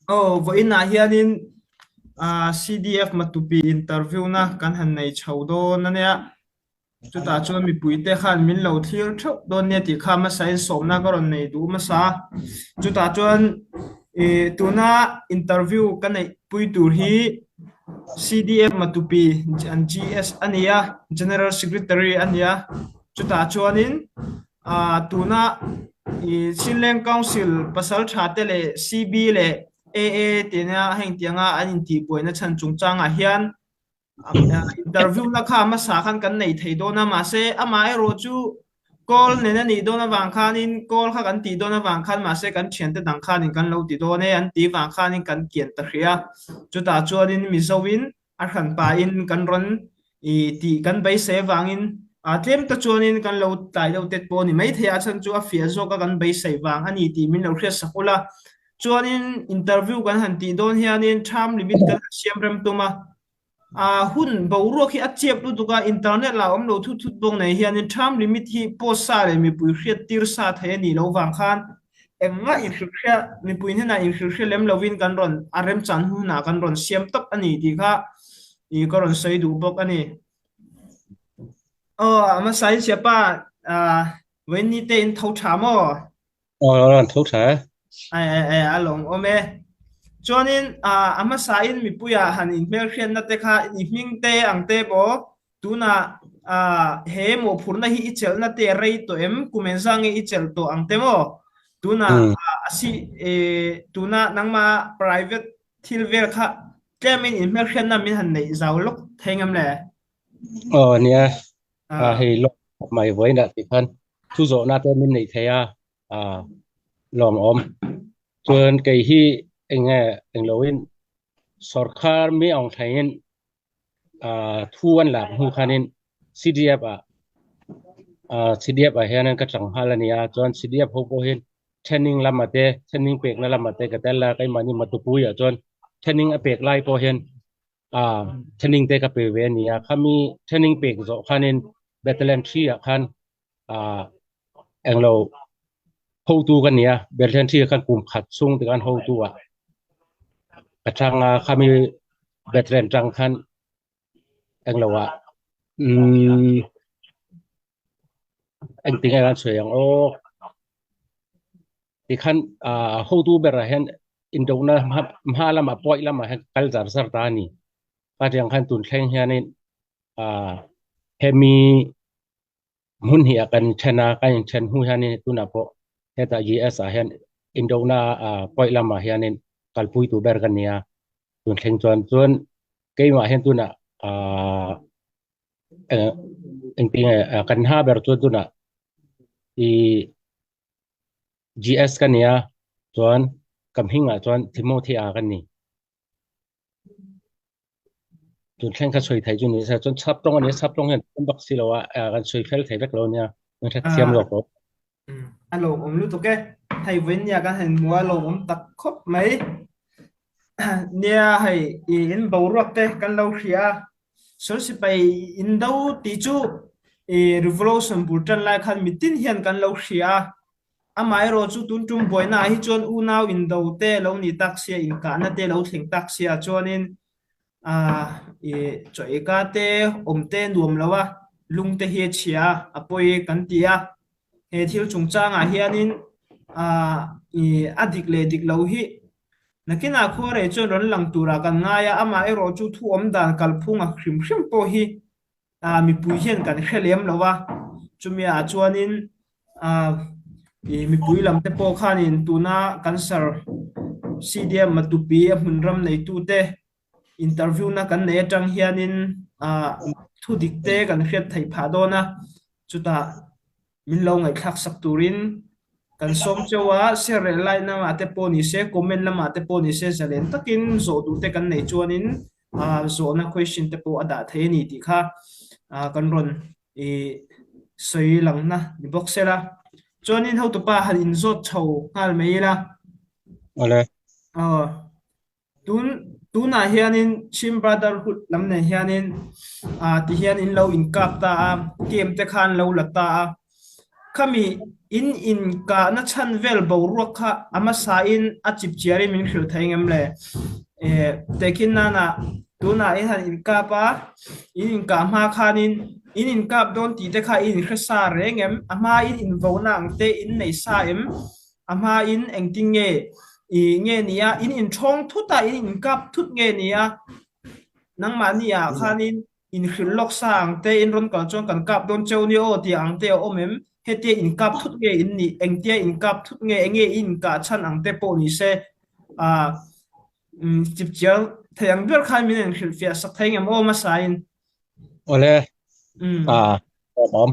Aw vawiinah hianin CDF Matupi interview na kan han nei chho dawn a nia. Chutah chuan mipuite khan min lo thlir theuh dawn nia tih kha hmasain sawmna ka rawn nei duh hmasa a. Chutah chuan ih tuna interview ka neih pui tur hi CDF Matupi an GS a ni a, General Secretary a ni a. Chutah chuanin ah tuna ih Chinleng Council pasal tha te leh CB leh AA tihna heng tianga an intihbuaina chhan chungchangah hian Interview na kha hmasa khan kan nei thei dawn a, mahse amaherawh chu call nen a nih dawn avang khanin call kha kan tih dawn avang khan mahse kan thiante dang khanin kan lo ti dawn e an tih vang khanin kan kian ta hrih a. Chutah chuanin Mizoin a hran pahin kan rawn ih tih kan beisei avangin ah tlem ta chuanin kan lo tlai deuh tet pawh a ni maithei a, a chhan chu a fiah zawk a kan beisei vang a ni tih min lo hriatsak ula. Chuanin interview kan han tih dawn hianin term limit kan han siam rem tum a, a hun boruak hi a chiap lutuk a, internet lah awm lo thut thut bawk nei hianin term limit hi post sa leh mipui hriat tir sa thei a nih loh vang khan engmah inhrilhhria mipui hnenah inhrilhhria lem lovin kan rawn a remchan hunah kan rawn siam tawp a ni tih kha ih ka rawn sawi duh bawk a ni. Aw a hmasa in siapa vawiin te in tho tha maw? Aw an tho tha e. Ai ai ai a lawm awm e. Chuanin a hmasa in mipuia han inhmelhriatna te kha i hming te ang te pawh tunah he mawhphurhna hi i chelhna te a rei tawh em? Kum engzah nge i chelh tawh ang te maw? Tunah a si tuna nangmah private thil vel kha tlemin inhmelhriatna min han neih zau lawk thei ngam le? Aw nia, hei lawm mai vawiinah tih khan thu zawhna te min neih thei a, lawm awm. Chuan kei hi eng nge eng loin sorkar mi ang thlengin thu an lak hnu khanin CDF ah CDF ah hianin ka tang nghal a ni a, chuan CDF ho pawhin training lamah te training pekna lamah te ka tel a, keimahni Matupuiah chuan training a pek lai pawh hian training te ka pe ve a ni a, khami training pek zawh khanin Battalion 3 ah khan englo hotu ka ni a, Battalion 3 ah khan kum khat chhung te khan hotu ah ka chang a, khami Battalion tang khan englo ah umm engtin nge kan sawi ang aw. Tikhan hotu berah hian indona hma lamah pawi lamah hian kal zar zar ta a ni. Khatiang khan tun thleng hianin hemi hmun hnih ah kan then a, kan inthen hnu hianin tunah pawh hetah US ah hian indona pawi lamah hianin kalpui tu ber ka ni a. Tun thleng chuan chuan keimah hian tunah engtin nge kan ha ber chuan tunah ih GS ka nia chuan ka hmingah chuan Timothy a ka ni. Tun thleng kha sawi thei chu ni se chuan chhap tawng a nia chhap tawng hian bak si lo a kan sawi fel thei vek lo nia kan hre thiam zawk lo. A lawmawm lutuk e. Hei vawiin nia kan han hmu a lawmawm tak khawp mai. Nia hei in boruak te kan lo hria a. Sawi sipai indo tih chu revolution bul tan lai khan mitin hian kan lo hria a. Amaherawh chu tun tum buaina ah hi chuan unau indo te lo ni tak sia, inkahna te lo thleng tak sia chuanin chaw eika te awm te nuam lo a, lung te hi a chhia a, a pawi kan ti a. He thil chungchangah hianin a dik leh dik lo hi Nakinah khuarei chuan rawn lang turah kan ngai a, amah erawh chu thu awm dan kalphung a hrim hrim pawh hi mipui hian kan hre lem lo a, chumiah chuanin mipui lam te pawh khanin tuna kan sir CDM Matupi a hmun ram neitute interview na kan nei atang hianin thu dik te kan hriat theih phah dawn a, chutah Min lo ngaihthlak sak turin kan sawm cheu a, share leh like lamah te pawh ni se, comment lamah te pawh ni se zalen takin zawh duh te kan neih chuanin zawhna question te pawh a dah thei a ni tih kha kan rawn sawi langna ni bawk sela. Chuanin hotupa han inzawt chho nghal mai ila. Awle. Aw. Tun tunah hianin Chin Brotherhood lam nen hianin ah ti hian in lo inkap ta a, game te kha an lo la ta a. Khami in inkahna chhan vel boruak kha a hmasain a chipchiarin min hrilh thei ngem le? Tehkhin nana tunah in han inkap a, in inkah hma khanin in inkap dawn tih te kha i inhre sa reng em? A hmain invona ang te in nei sa em? A hmain engtin nge i nge nia? In inṭhawng thut a, in inkap thut nge nia? Nangmahni ah khanin Inhrilh lawk sa ang te in rawn kal chuan kan kap dawn cheu nia aw tih ang te a awm em? Hetia in kap thut nge in nih? Engtia in kap thut nge? Enge i inkah chhan ang te pawh ni se ah chipchiar thei ang ber khan min inhrilh fiah sak thei ngem aw hmasa in? Awle ah awm.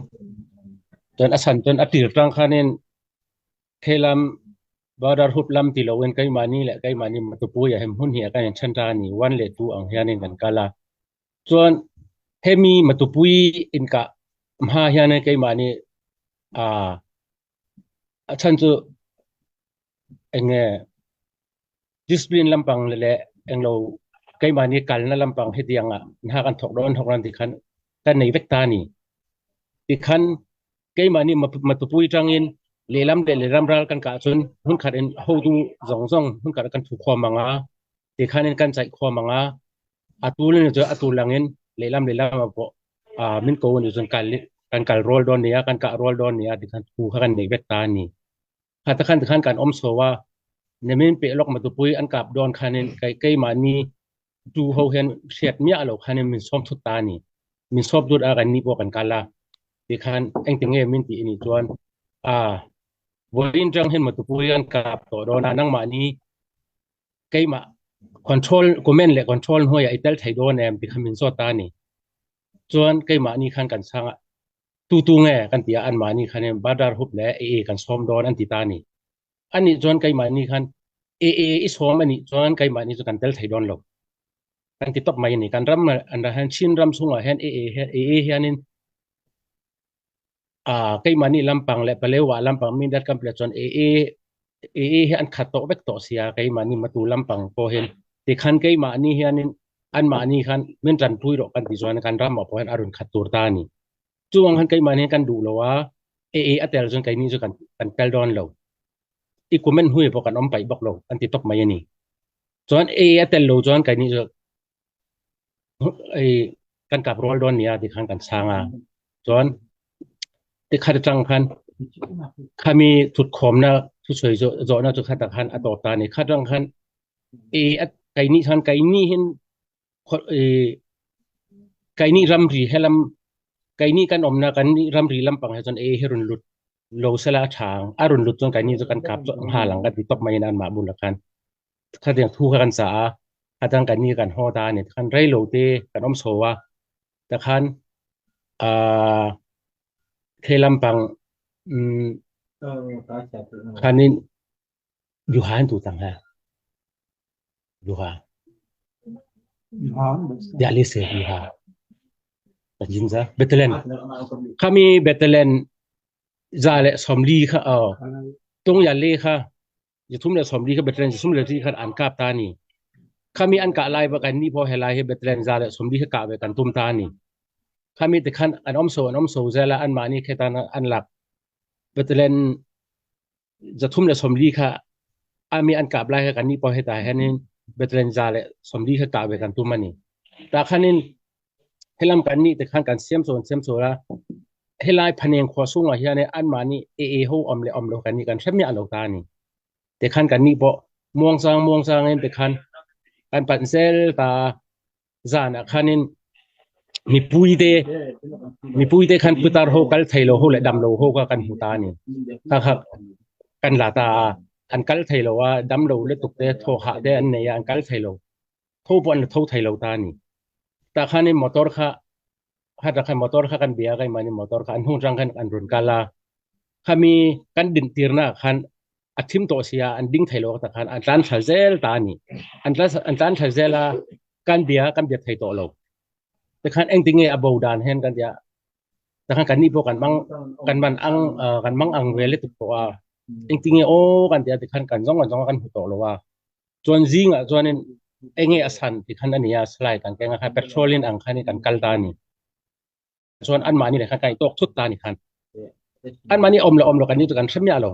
Chuan a chhan chuan a tir tang khanin Khelam Brotherhood lam ti loin keimahni leh keimahni Matupuia hem hun hi a kan inthen ta a ni. One leh two ang hianin kan kal a. Chuan hemi Matupui inkah hma hian keimahni aa a chhan chu eng nge discipline lampang leh englo keimahni kalna lampang hetiang ah hna kan thawk dawn thawk dawn ti khan kan nei vek ta a ni. Tikhan keimahni Matupui tangin lehlam leh lehlam ral kan kah cun hmunkhat in hotu zawng zawng hmunkhat ah kan thu khawm ang a. Tikhan in kan caih khawm ang a. A tul in cu a tul langin lehlam lehlam ah pawh min ko nih cun kal kan kal rawl dawn nia kan kah rawl dawn nia tikhan thu kha kan nei vek ta a ni. Kha takhan tikhan kan awm so a. Nimin peh lawk Matupui an kap dawn khan in keimah ni tu ho hian hriat miah lo khan in min sawm thut ta a ni. Min sawm thut a kan ni pawh kan kal a. Tikhan engtin nge min tih anih chuan a vawiin tang hian Matupui an kap tawh dawn a nangmah ni keimah control comment leh control hnuaiah i tel thei dawn em tikhan min zawt ta a ni. Chuan keimah ni khan kan chhang a tu tu nge kan ti a anmahni khan in Brotherhood leh AA kan sawm dawn an ti ta a ni. Anih chuan keimahni khan AA i sawm anih chuan keimahni chu kan tel thei dawn lo. Kan ti tawp mai a ni. Kan ram an hian Chin ram chhungah hian AA hian AA hianin ah keimahni lampang leh Palewa lampang Mindat kan plet chuan AA AA hi an khat tawh vek tawh sia keimahni matu lampang pawh hian tikhan keimahni hianin anmahni khan min tanpui rawh kan ti chuan kan ramah pawh hian a rawn khat tur ta a ni. Chuvang khan keimahni hian kan duh lo a, AA a tel chuan keini chu kan kan tel dawn lo. I comment hui pawh kan awm paih bawk lo an ti tawp mai a ni. Chuan AA a tel lo chuan keini chu ei kan kap rual dawn nia ti khan kan chhang a. Chuan tikhat atang khan khami thutkhawmna thusawi zawhna chu khatah khan a tawp ta a ni. Khat atang khan AA a keini khan keini hin Keini ramri helam keini kan awmna kan ramri lampang hi chuan ei hi rawn lut lo sela a tha ang. A rawn lut chuan keini chu kan kap chu nghal ang ka ti tawp mai in anmah bulah khan. Khatiang thu kha kan sa a, atang keini kan haw ta a ni. Tikhan rei lo te kan awm chho a, tikhan aaa he lampang umm khanin Yuha an tu cang he. Yuha. Ya le se Yuha. Tajin za Bethlehem. Khami Bethlehem za le somli kha aw. Tung ya le kha yathum le somli kha Bethlehem sum le ri kha an kap ta ni. Khami an ka lai ba kan ni pho he lai he Bethlehem za le somli kha ka ve kan tum ta ni. Khami te khan an om so an om so zela an ma ni khetan an lak Bethlehem 340 kha ami an kap lai kha kan nih pawh hetah hianin Bethlehem 140 kha kah ve kan tum a ni. Tah khanin helam kan nih te khan kan siam sawn siam sawn a, helai Phaneng khua chungah hian anmahni AA ho awm leh awm lo kan nih kan hre miah lo ta a ni. Tikhan kan nih pawh muangchang muangchangin tikhan kan panh zel ta a. Zanah khanin mipuite mipuite khan putar ho kal thei lo ho leh dam lo ho kha kan hmu ta a ni. Kha kha kan la ta a, an kal thei lo a, dam lo lutuk te, thaw hah te an nei a, an kal thei lo. Tho pawh an la tho thei lo ta a ni. Tah khanin motor kha khat ah khan motor kha kan bia a, keimahni motor kha an hnung atang khan an rawn kal a. Khami kan din tirna ah khan a thim tawh sia an ding thei lo tak khan an tlan thla zel ta a ni. An tlan an tlan thla zel a, kan bia kan bia thei tawh lo. Tikhan engtin nge a bo dan hian kan tia takhan kan nih pawh kan mang kan man ang kan mang ang ve lutuk tawh a. Engtin nge aw kan tia tikhan kan zawng kan zawng a kan hmu tawh lo a. Chuan zingah chuanin enge a san tikhan a ni a slai kan keng a khan petrol in ang khan in kan kal ta a ni. Chuan anmahni leh khan kan i tawk thut ta a ni khan. An mahni awm leh awm lo kan ni chu kan hre miah lo.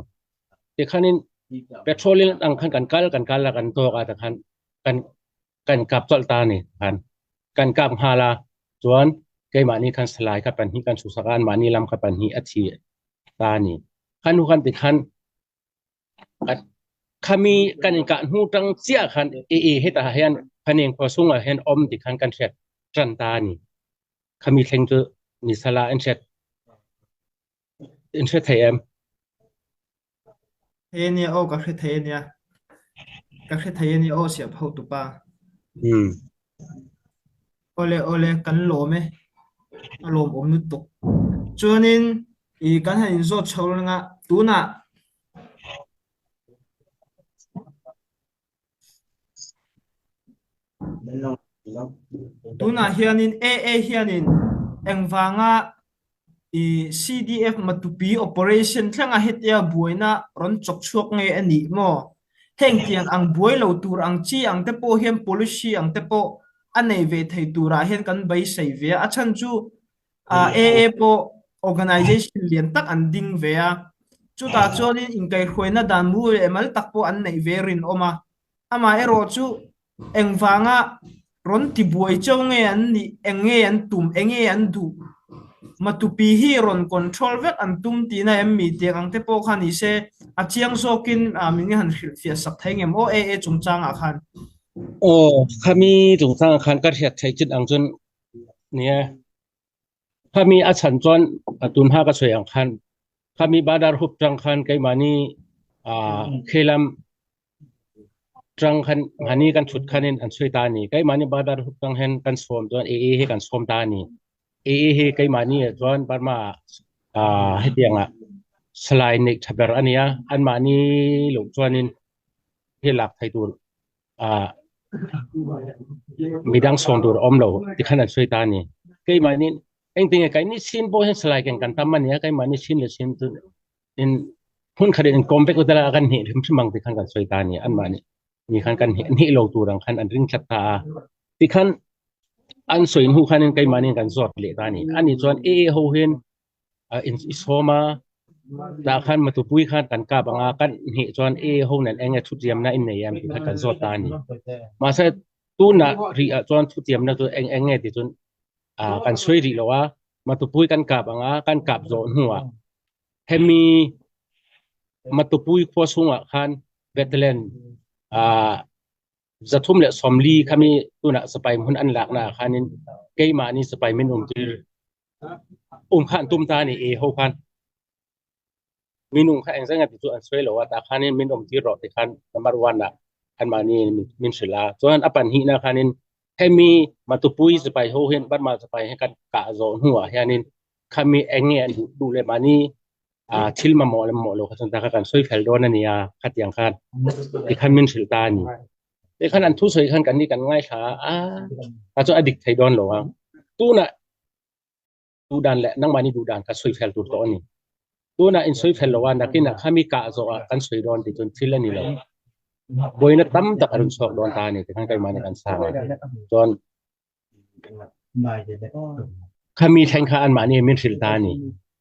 Tikhanin petrol in ang khan kan kal kan kal a kan tawk a tikhan kan kan kap chawlh ta ni khan kan kap nghal a chuan keimahni khan salai kha pahnih kan chhuhsak a anmahni lam kha pahnih a thi ta ni. Khan hu khan tikhan khami kan inkah hnu tang chiah khan e e hetah hian phaneng khua chungah hian awm ti khan kan hriat tan ta ni. Khami thleng chu ni sala in hriat in hre thei em? Thei ania aw ka hre thei ania. Ka hre thei ania aw siap ho tupa. Hmm. Awle awle kan lawm e. A lawm awm lutuk. Chuanin i kan han inzawt chho reng a tunah Tunah hianin AA hianin engvanga i CDF Matupi operation thlenga hetia buaina rawn chawk chhuak nge a nih maw? Heng tiang ang buai lo tur ang chi ang te pawh hian policy ang te pawh a nei ve thei turah hian kan beisei ve a, a chhan chu AA pawh organization lian tak an ding ve a, chutah chuanin inkaihhruaina dan mu leh mal tak pawh an neih ve rinawm a. Amaherawh chu engvanga rawn tibuai cheu nge an nih, eng nge an tum, eng nge an duh? Matupi hi rawn control vek an tum tihna em mi tiang ang te pawh kha ni se, a chiang zawkin min han hrilhfiah sak thei ngem aw AA chungchangah khan? Aw, khami chungchangah khan ka hriat theih chin ang chuan Nia, khami a chhan chuan a tun hma ka sawi ang khan khami badar hup tang khan keimahni ah khilam tang khan mahni kan thut khanin an sawi ta a ni. Keimahni badar hup tang hian kan sawm chuan AA hi kan sawm ta a ni. AA hi keimahni ah chuan Burma ah hetiangah salai neih tha ber a ni a, anmahni loh chuanin hi lak thei tur ah midang sawn tur a awm lo tikhan an sawi ta a ni. Keimahni engtinge keini chin pawh hian salai keng kan tam a nia, keimahni chin leh chin chu in hmun khat in inkawm vek utala kan hnih hrim hrim ang tikhan kan sawi ta a ni. Anmahni ni khan kan hnih hnih lo tur ang khan an ring tlat ta a. Tikhan an sawi hnu khanin keimahni kan zawt leh ta a ni. Ani chuan AA ho hian in i sawm a, tah khan matupui khan kan kap ang a, kan hnih chuan e ho nen enge thutiamna in nei em tih kha kan zawt ta a ni. Mahse tunah rih ah chuan thutiamna chu eng eng nge tih chuan kan sawi rih lo a, matupui kan kap ang a, kan kap zawh hnuah hemi matupui khua chhungah khan Bethlehem 340 khami tunah sipai hmun an lakna ah khanin keimahni sipai min um tir um kha an tum ta ni e ho khan minung kha engzah nge ti chu an sawi lo a tah khanin min awm tir rawh ti khan number one ah anmahni min hrilh a chuan a pahnihna khanin hemi matupui sipai ho hian Burma sipai hi kan kah zawh hnuah hianin khami eng nge an duh duh leh mahni thil mamawh leh mamawh lo kha chuan ta kha kan sawi fel dawn a nia khatiang khan tikhan min hrilh ta a ni. Tikhan an thusawi khan kan ni kan ngaithla a, a chu a dik thei dawn lo ang. Tunah duhdan leh nangmahni duhdan kha sawi fel tur tawh a ni. Tunah in sawi fel lo a, nakinah khami kah zawhah kan sawi dawn tih chuan thil a ni lo. Buaina tam tak a rawn chhuak dawn ta a ni tikhan keimahni kan sang a. Chuan Khami thleng kha anmahni min hrilh ta a ni.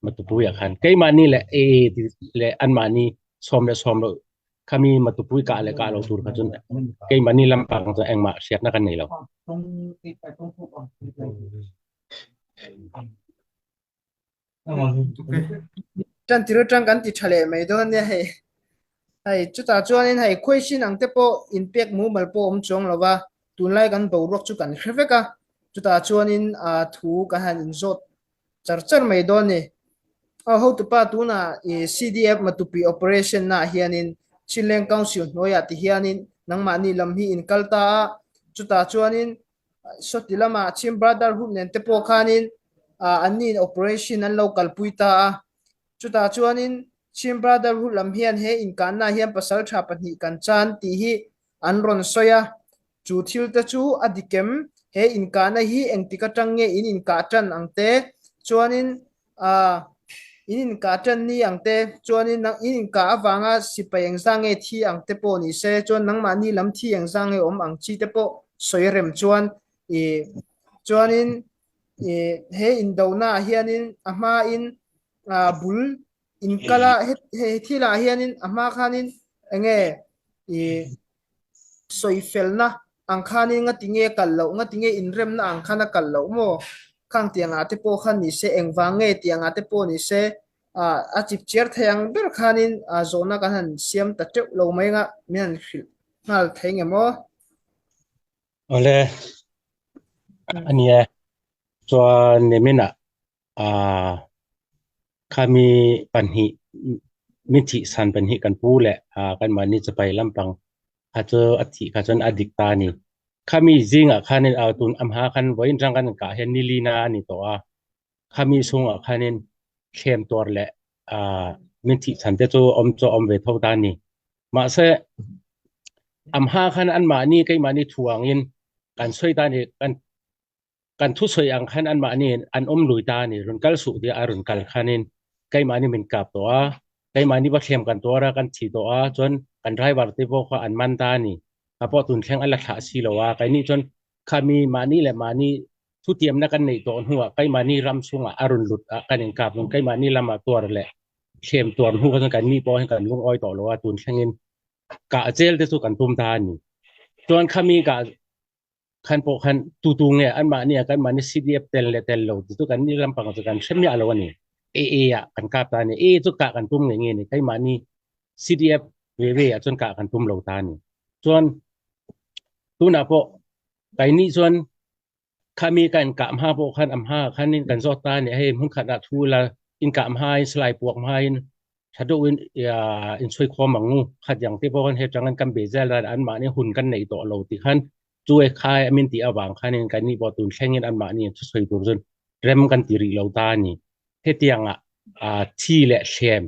Matupui ah khan keimahni leh AA ti leh anmahni sawm leh sawm lo khami matupui kah leh kah lo tur kha chun keimahni lampang chu engmah hriatna kan nei lo. Tan tir atang kan ti tha leh mai dawn nia hei. Hei chutah chuanin hei question ang te pawh inpek mumal pawh awm chuang lo va, tunlai kan boruak chu kan hre vek a, chutah chuanin thu kan han inzawt char char mai dawn ni. Aw hotupa tunah i CDF Matupi operation naah hianin Chinleng Council hnuaiah ti hianin nangmahni lam hi in kal ta a, chutah chuanin Sawti lamah Chin Brotherhood nen te pawh khanin anni in operation an lo kalpui ta a. Chutah chuanin Chin Brotherhood lam hian he inkahna hian pasaltha pahnih kan chan tih hi an rawn sawi a. Chu thil te chu a dik em? He inkahna hi engtik atang nge in inkah tan ang te? Chuanin In inkah ṭan ni ang te, chuanin nang in inkah avanga sipai engzah nge thi ang te pawh ni se, chuan nangmahni lam thi engzah nge awm ang chi te pawh sawi rem chuan i chuanin i he indonaah hianin a hmain bul. in kal a he thilah hianin a hma khanin enge ih sawifelna ang khanin ngati nge kal loh ngati nge inremna ang khan a kal loh maw khang tiang ah te pawh khan ni se engvang nge tiang ah te pawh ni se ah a chip chiar thei ang ber khanin ah zawhna kan han siam ta teuh lo mai anga min han hrilh nghal thei nge maw. Awle a nia chuan niminah ah khami pahnih min thih san pahnih kan pu leh ah kan mahni chapai lampang kha chu a thih kha chuan a dik ta a ni. Khami zingah khanin ah tun a hma khan vawiin tang kan kah hian ni lina a ni tawh a, khami chhungah khanin thlem tuar leh ah min thih chhan te chu awm chu a awm ve tho ta a ni. Mahse a hma khan anmahni keimahni thu angin kan sawi ta a ni kan Kan thusawi ang khan anmahni an awm lui ta a ni. Rawn kal suh tia a rawn kal khanin keimahni min kap tawh a, keimahni va thlem kan tuar a, kan thi tawh a, chuan kan driver te pawh kha an man ta a ni. Ka pawh tun thleng a la thlah si lo a, keini chuan khami mahni leh mahni thutiamna kan neih tawh hnuah keimahni ram chhungah a rawn lut a, kan inkap nung keimahni lamah tuar leh thlem tuar hnu kha chuan kan ni pawh hian kan lungawi tawh lo a, tun thlengin kah zel te chu kan tum ta a ni. Chuan khami kah khan pawh khan tu tu nge anmahni ah kanmahni CDF tel leh tel lo ti chu kan ni lampang chu kan hre miah lo a ni. AA ah kan kap ta a ni. AA chu kah kan tum ngei ngei a ni. Keimahni CDF ve ve ah chuan kah kan tum lo ta a ni. Chuan tunah pawh keini chuan khami kan kah hma pawh khan a hma khanin kan zawt ta a ni. Hei hmun khat ah thu la in kah hma in silai puak hma in tha deuhin inchhui khawm ang u. Khatiang te pawh khan he tangin kan bei zel a, anmahni hun kan neih tawh lo tih khan chu e khai a min tih avang khanin kan nih pawh tun thlengin anmahni thusawi tur chuan rem kan ti rih lo ta a ni. Hetiangah thi leh thlem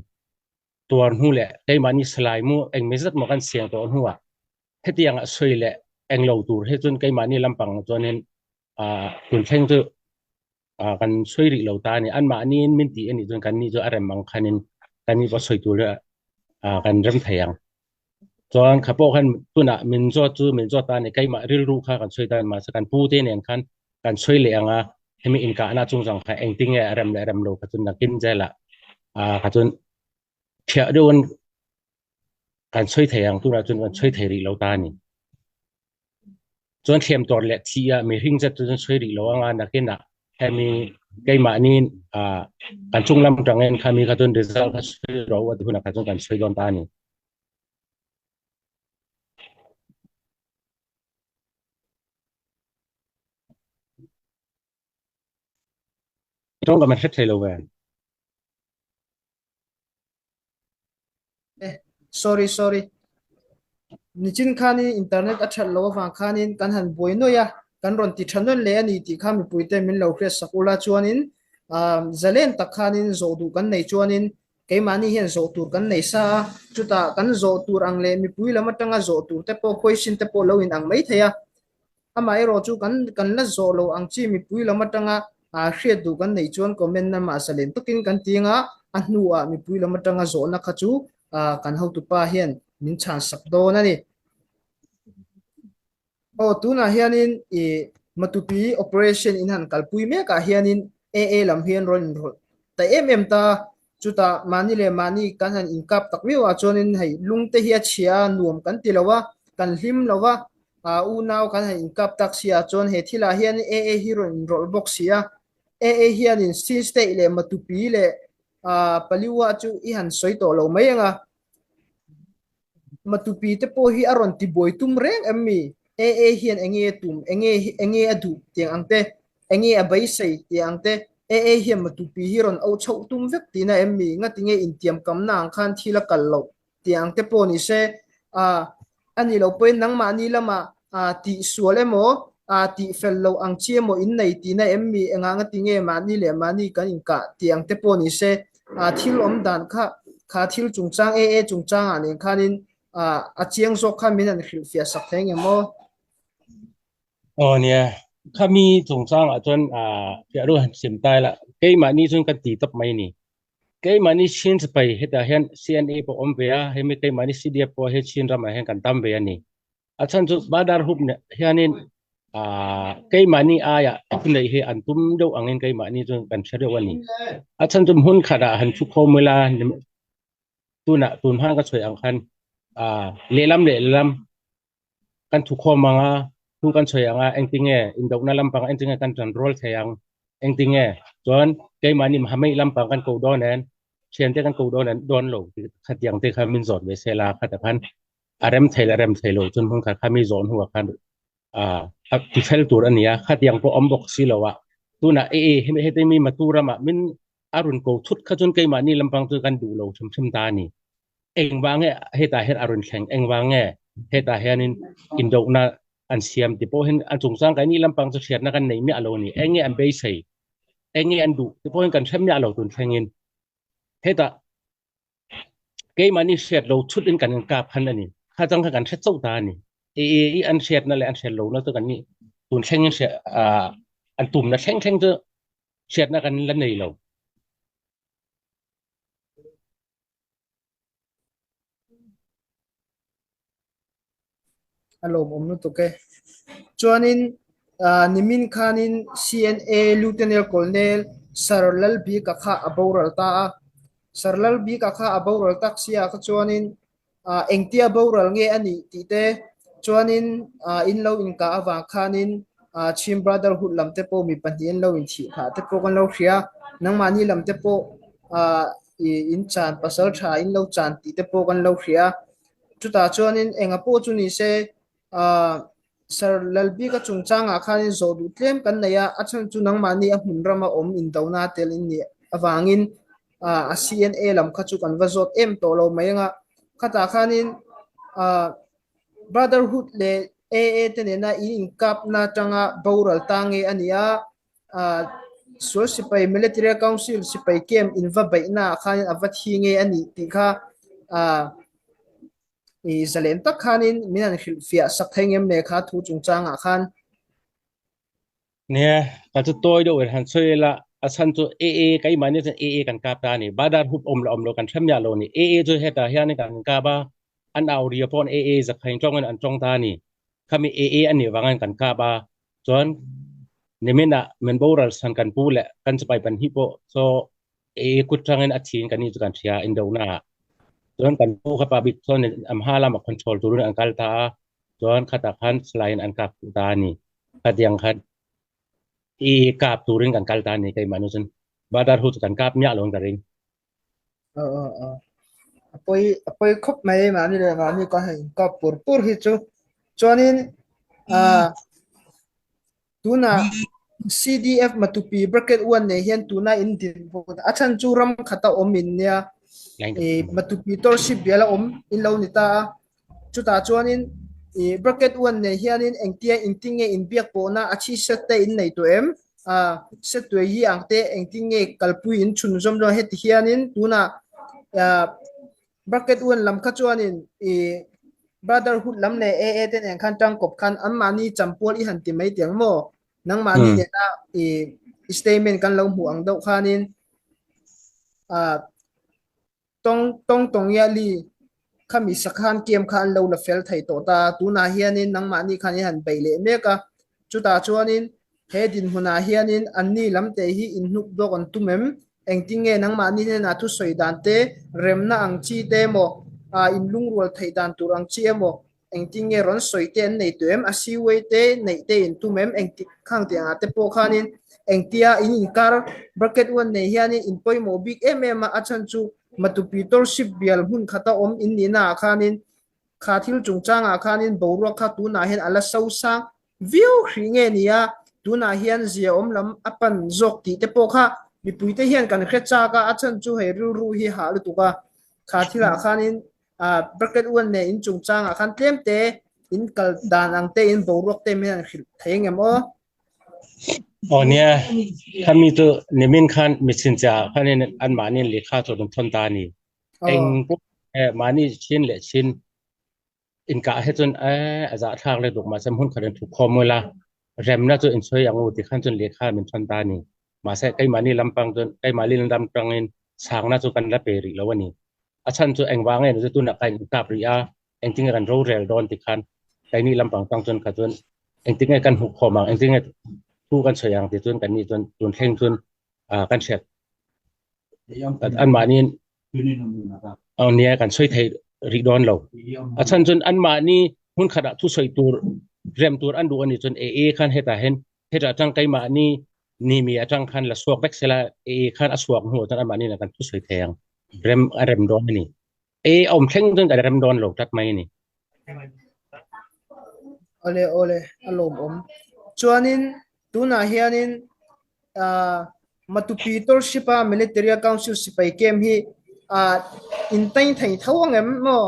tuar hnu leh keimahni salai mu engmeh zat maw kan siang tawh hnuah hetiangah sawi leh englo tur hi chuan keimahni lampang chuanin tun thleng chu kan sawi rih lo ta a ni. Anmahniin min tih a nih chuan kan nih chu a rem ang khanin kan nih pawh sawi tur kan rem thei ang. Chuan kha pawh khan tunah min zawt chu min zawt ta a ni. Keimah rilru kha kan sawi ta a ni. Mahse kan pu te nen khan kan sawi leh ang a, hemi inkahna chungchang kha engtinge a rem leh rem lo kha chu nakin zelah kha chuan thiah deuhin kan sawi thei ang. Tunah chuan kan sawi thei rih lo ta a ni. Chuan thlem tuar leh thi ah mihring zet chu sawi rih lo anga nakinah hemi keimahni ah kan chung lam tangin khami kha chuan result kha sawi ro a ti hunah kha chuan kan sawi dawn ta a ni. Tawngkam an hre thei lo ve. Eh, sorry, sorry. Nichin khanin internet a that loh avang khanin kan han buai nuaih a, kan rawn ti tha nawn leh a ni tih kha mipuite min lo hriat sak ula chuanin ah zalen tak khanin zawh duh kan nei chuanin keimahni hian zawh tur kan nei sa a, chutah kan zawh tur ang leh mipui lam atanga zawh tur te pawh question te pawh lo in ang mai thei a. Amaherawh chu kan kan la zawh lo ang chi mipui lam atanga hriat duh kan neih chuan comment lamah zalen takin kan ti anga a hnuah mipui lam atanga zawhna kha chu kan hotupa hian min chhan sak dawn a ni. Aw tunah hianin ih Matupi operation in han kalpui mekah hianin AA lam hian rawn inrawlh ta em em ta a, chutah mahni leh mahni kan han inkap tak viau ah chuanin hei lung te hi a chhia a nuam kan ti lo a, kan hlim lo va, ah unau kan han inkap tak si ah chuan he thilah hian AA hi rawn inrawlh bawk si a, AA hianin Chin State leh Matupi leh ah Paliwa chu i han sawi tawh lo mai ang a. Matupi te pawh hi a rawn ti buai tum reng em mi? AA hian enge a tum, enge enge a duh tiang ang te, enge a beisei tiang ang te, AA hian Matupi hi rawn auh chhoh tum vek tihna em mi? Ngatinge intiamkamna ang khan thil a kal loh tiang ang te pawh ni se, ah A nih loh pawhin nangmahni lamah tih sual emaw, tih fel loh ang chi emaw in nei tihna em mi engah nga ti nge mahni leh mahni kan inkah tih ang te pawh ni se, thil awm dan kha kha thil chungchang AA chungchangah nen khanin a chiang zawk kha min han hrilhfiah sak thei ngem aw? Aw nia, khami chungchangah chuan fiah ru han sim ta ila, keimahni chuan kan ti tawp mai ni. Keimahni Chin sipai hetah hian CNA pawh awm ve a, hemi keimahni CDF pawh he Chin ramah hian kan tam ve a ni. A chhan chu Badar hup hianin keimahni aia thu neih hi an tum deuh angin keimahni chu kan hre deuh a ni. A chhan chu hmun khatah han thu khawm ila. Tunah tun hman ka chhuih ang khan lehlam lehlam kan thukhawm ang a, thu kan chhuih ang a, engtinge indokna lampang engtinge kan tan rual thei ang, engtinge chuan keimahni Mahameih lampang kan ko dawn en, thiante kan ko dawn en dawn lo tih khatiang te kha min zawt ve se la khatah khan a rem thei leh rem thei lo chuan hmun khat kha mi zawh hnuah khan a ti fel tur a ni a, khatiang pawh awm bawk si lo a, tunah e e hemi heti mi Matu ramah min a rawn ko thut kha chuan keimahni lampang chu kan duh lo hrim hrim ta a ni. Engvang nge hetah hian a rawn thleng, engvang nge hetah hianin indohna an siam ti pawh hian a chungchang keini lampang chu hriatna kan nei miah lo a ni. Eng nge an beisei, eng nge an duh ti pawh hian kan hre miah lo tun thlengin. Hetah Keimahni hriat lo chhut in kan inkap han a ni. Kha chang kha kan hre chauh ta a ni. I i an hriatna leh an hriat lohna chu kan tun thleng in hriat an tumna thleng thleng chu hriatna kan la nei lo. A lawmawm lutuk e. Chuanin nimin khanin CNA Lieutenant Colonel Sir Lalbika kha a boral ta a. Sir Lalbika kha a boral tak sia kha chuanin engtia boral nge a nih tih te chuanin in lo inkah avang khanin Chin Brotherhood lam te pawh mi pahnih an lo inthih phah te pawh kan lo hria. Nangmahni lam te pawh in chan pasal tha in lo chan tih te pawh kan lo hria. Chutah chuanin enga pawh chu ni se Sir Lalbika chungchangah khanin zawh duh tlem kan nei a, a chhan chu nangmahni a hmun rama awm indona tel in nih avangin a CNA lam kha chu kan va zawt em tawh lo mai anga khatah khanin Brotherhood leh AA te nena in inkapna atanga boral ta nge a ni a, Sual sipai Military Council sipai camp in va beihna ah khanin a va thi nge a nih tih kha i zalen tak khanin min han hrilhfiah sak thei ngem le kha thu chungchangah khan. Nia, ka chu tawi deuh in han sawi ila, a chhan chu AA keimahni chuan AA kan kap ta a ni. Badar hup awm leh awm lo kan hre miah lo a ni. AA chu hetah hianin kan kap a, an au ria pawhin AA zakhain tawngin an tawng ta a ni. Khami AA a nih vangin kan kap a, chuan niminah min boral san kan pu leh kan sipai pahnih pawh saw AA kut tangin a thiin kan nih chu kan hria indona ah. Chuan kan pu kha pa bik chuan a hma lama control turin an kal ta a, chuan khatah khan silaiin an kap ta a ni. Khatiang khan AA kap turin kan kal ta a ni keimah nu chuan Badar hu chu kan kap miah lo in ka ring. A pawi a pawi khawp mai mahni leh mahni ka hei kap pur pur hi chu chuanin ah tunah CDF Matupi bracket 1 nei hian tuna in din bawk a chhan chu ram khata awm in nia i Matupi Torship bial a awm in lo ni ta a chutah chuanin i bracket 1 nei hianin engtia engtinge inbiak pawhna a chhi set te in nei tawh em set tuai hi ang te engtin nge kalpui in chhun zawm zawm heti hianin tunah bracket 1 lam kha chuanin i brotherhood lam leh AA te nen khan tangkawp khan anmahni champual i han ti mai tiang maw nangmahni nena i statement kan lo hmuh ang deuh khanin Tawng tawng tawng ia li khami sakhan kem kha an lo la fel thei tawh ta. Tunah hianin nangmahni khan i han bei leh mek a. Chutah chuanin he dinhmunah hianin anni lamte hi inhnuk dawk an tum em? Engtin nge nangmahni hnenah thusawi dan te, remna ang chi te emaw, inlungrual theih dan tur ang chi emaw Engtin nge rawn sawi te an nei tawh em? A siway te neih te in tum em? Engtik khang tih angah te pawh khanin engtia in inkar bracket 1 nei hianin in pawimawh bik em em a, a chhan chu Matupi Torship bial hmun khata awm in nihna ah khanin kha thil chungchangah khanin boruak kha tunah hian a la so sang viau hrih nge nia tunah hian zia awm lam a pan zawk tih te pawh kha mipuite hian kan hre chak a, a chhan chu hei rilru hi hah lutuk a, kha thilah khanin Bracket 1 nen in chungchangah khan tlem te in kal dan ang te in boruak te min han hrilh thei engem aw? Aw nia, khami chu nimin khan michinchah khanin anmahni lehkha chu rawn thawn ta a ni. Eng pawh mahni chin leh chin inkah hi chuan a zahthlak leh duk mahse hmun khat in thu khawm ula remna chu insawi ang u ti khan chuan lehkha min thawn ta a ni. Mahse keimahni lampang chuan keimahni lam tangin chhangna chu kan la pe rih lo a ni. A chhan chu engvang nge ni chu tunah kha inkap rih a, engtin nge kan rorel dawn ti khan keini lampang tang chuan kha chuan engtin nge kan hmuh khawm ang, engtin nge thu kan sawi ang ti chuan kan nih chuan tun thleng chuan kan hriat anmahni. Aw nia kan sawi thei rih dawn lo. A chhan chuan anmahni hmun khatah thu sawi tur rem tur an duh a nih chuan AA khan hetah hian hetah atang keimahni ni mi atang khan la chhuak vek sela AA khan a chhuak hnuah chuan anmahni nen kan thu sawi thei ang. Rem a rem dawn a ni. AA a awm thleng chuan kan rem dawn lo tlat mai a ni. Awle awle a lawmawm. Chuanin tunah hianin ah Matupi Torship a Military Council sipai camp hi ah in tain thei tho ang em maw?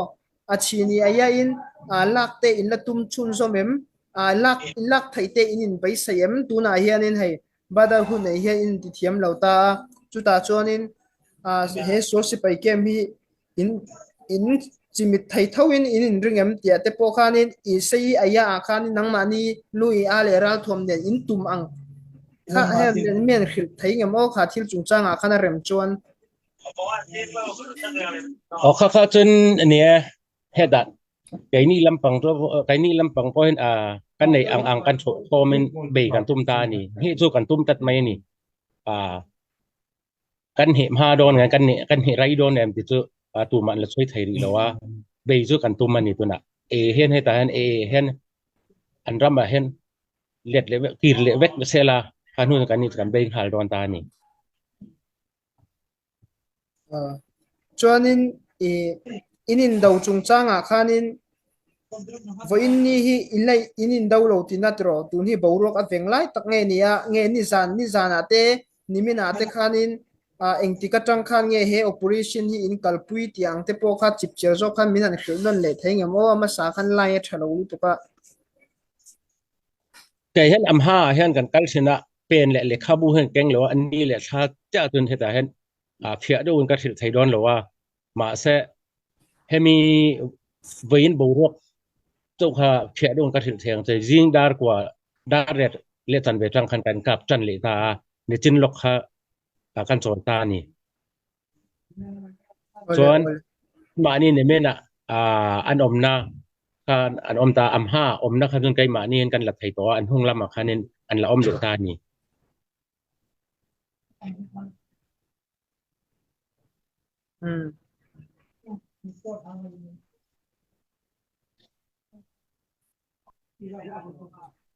A chhini aia in ah lak te in la tum chhunzawm em? Ah lak in lak theih te in inbeisei em? Tunah hianin hei Badal hun nei hian in inti thiam lo ta a, chutah chuanin ah he sual sipai camp hi in in chimit thei tho in in inring em tih ah te pawh khanin i sei aia ah khanin nangmahni lu i a leh ralthuam nen in tum ang kha heng nen mi an hrilh thei ngem aw kha thil chungchang ah khan a rem chuan. Aw kha kha chuan a nia hetah keini lampang chu keini lampang pawhin a kan nei ang ang kan chhuah khawmin bei kan tum ta a ni hi chu kan tum tlat mai a ni a kan heh hma dawn nge kan kan heh rai dawn em tih chu tumah an la sawi thei rih lo a bei chu kan tum a ni tunah e hian hetah hian e hian an ramah hian let leh vek kir leh vek sela kha hnu kan ni kan bei nghal dawn ta a ni. Chuanin i in indo chungchangah khanin vawiin ni hi in la in indo lo tihna tiraw tun hi boruak a veng lai tak nge ni a nge nizan nizanah te niminah te khanin engtik atang khan nge he operation hi in kalpui tih ang te pawh kha chipchiar zawk khan min han hrilh nawn leh thei ngem aw a hmasa khan line a tha lo lutuk a. Kei hian am ha ah hian kan kal thin a, pen leh lehkhabu hian keng lo a, ni leh thla chiah chuan hetah hian phiah deuhin ka hrilh thei dawn lo a, mahse hemi vawiin boruak chauh kha phiah deuhin ka hrilh thei ang che, zing dar kua dar ret leh chan ve tang khan kan kap tan leh ta a, nichin lawk kha kan chawn ta a ni. Chuan mahni nimin ah an awmna khan an awm ta a hma awmna kha chuan keimahni in kan la thei tawh a an hnung lamah khanin an la awm leh ta a ni.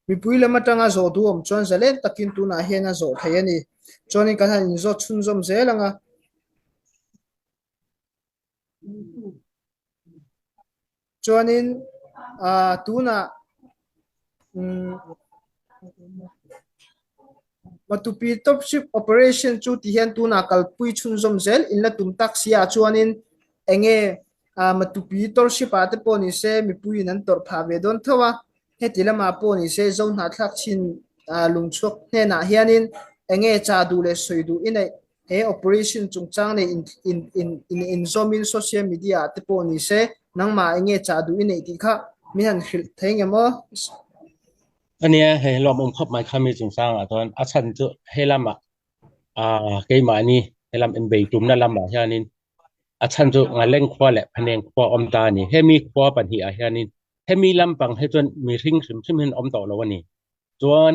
Mipui lam atanga zawh duh awm chuan zalen takin tunah hian a zawh thei a ni. Chuanin kan han inzawt chhunzawm zel ang a. Chuanin ah tunah umm Matupi Top Ship Operation chu ti hian tunah kalpui chhunzawm zel in la tum tak si ah chuanin enge ah Matupi Tawrhship ah te pawh ni se mipuiin an tawrh phah ve dawn tho a, heti lamah pawh ni se Zo hnahthlak chin ah lungchhuak hnenah hianin enge cha duh leh sawi duh i neih he operation chungchang nei in in in in inzawmin social media ah te pawh ni se nangmah enge cha duh i neih tih kha min han hrilh thei ngem aw. Ania hei lawmawm khawp mai khami chungchangah chuan a chhan chu he lamah ah keimahni helam inbei tumna lamah hianin a chhan chu Ngaleng khua leh Phaneng khua awm ta a ni. Hemi khua pahnihah hianin hemi lampang hi chuan mihring hrim hrim hian awm tawh lo a ni. Chuan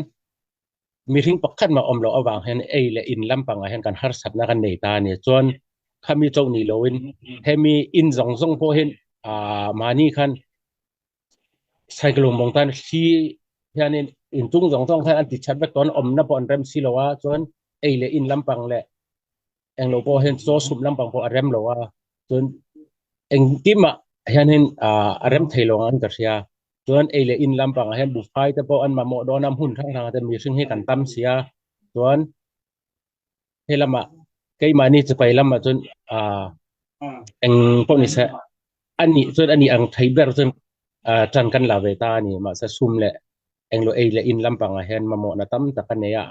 mihring pakhat mah awm loh avang hian ei leh in lampangah hian kan harsatna kan nei ta a ni. Chuan khami chauh ni loin hemi in zawng zawng pawh hian ah mahni khan Cyclone mawng tan hli hianin inchung zawng zawng khan an ti chat vek tawh an awmna pawh an rem si lo a chuan ei leh in lampang leh englo pawh hian chaw sum lampang pawh a rem lo a chuan engkimah hianin ah a rem thei lo ang an ka hria chuan ei leh in lampangah hian buhfai te pawh an mamawh dawn a hmun hrang hrangah te mihring hi kan tam si a chuan he lamah keimahni chipai lamah chuan ah eng pawh ni se ani chuan ani ang thei ber chuan ah tan kan la ve ta a ni mahse sum leh englo ei leh in lampangah hian mamawhna tam tak a nei a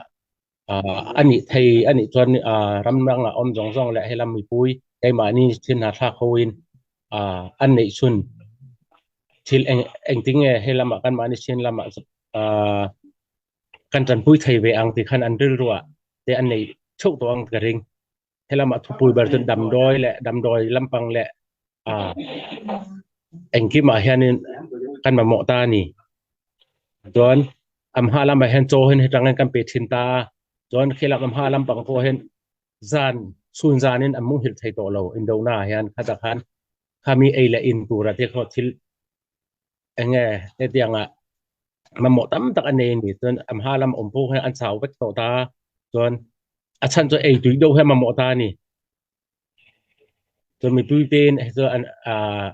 ah ani thei anih chuan ah ram dangah awm zawng zawng leh helam mipui keimahni thil hna thlak hoin ah an neih chhun thil eng engtinge he lamah kan mahni chin lamah ah kan tanpui thei ve ang tih khan an rilruah te an nei theuh tawh ang ka ring. Helamah thupui ber chu damdawi leh damdawi lampang leh ah engkimah hianin kan mamawh ta a ni. Chuan amha lamah hian chaw hian hetangin kan pe thin ta a, chuan khilam amha lampang pawh hian zan Chhun zanin an muhilh thei tawh lo indona ah hian khatah khan khami ei leh in tura te khaw thil enge hetianga mamawh tam tak a nei a ni. Chuan a hma lam awm pawh hian an chau vek tawh ta a, chuan a chhan chu ei tui deuh hian mamawh ta a ni. Chuan mipui tein hei chu an ah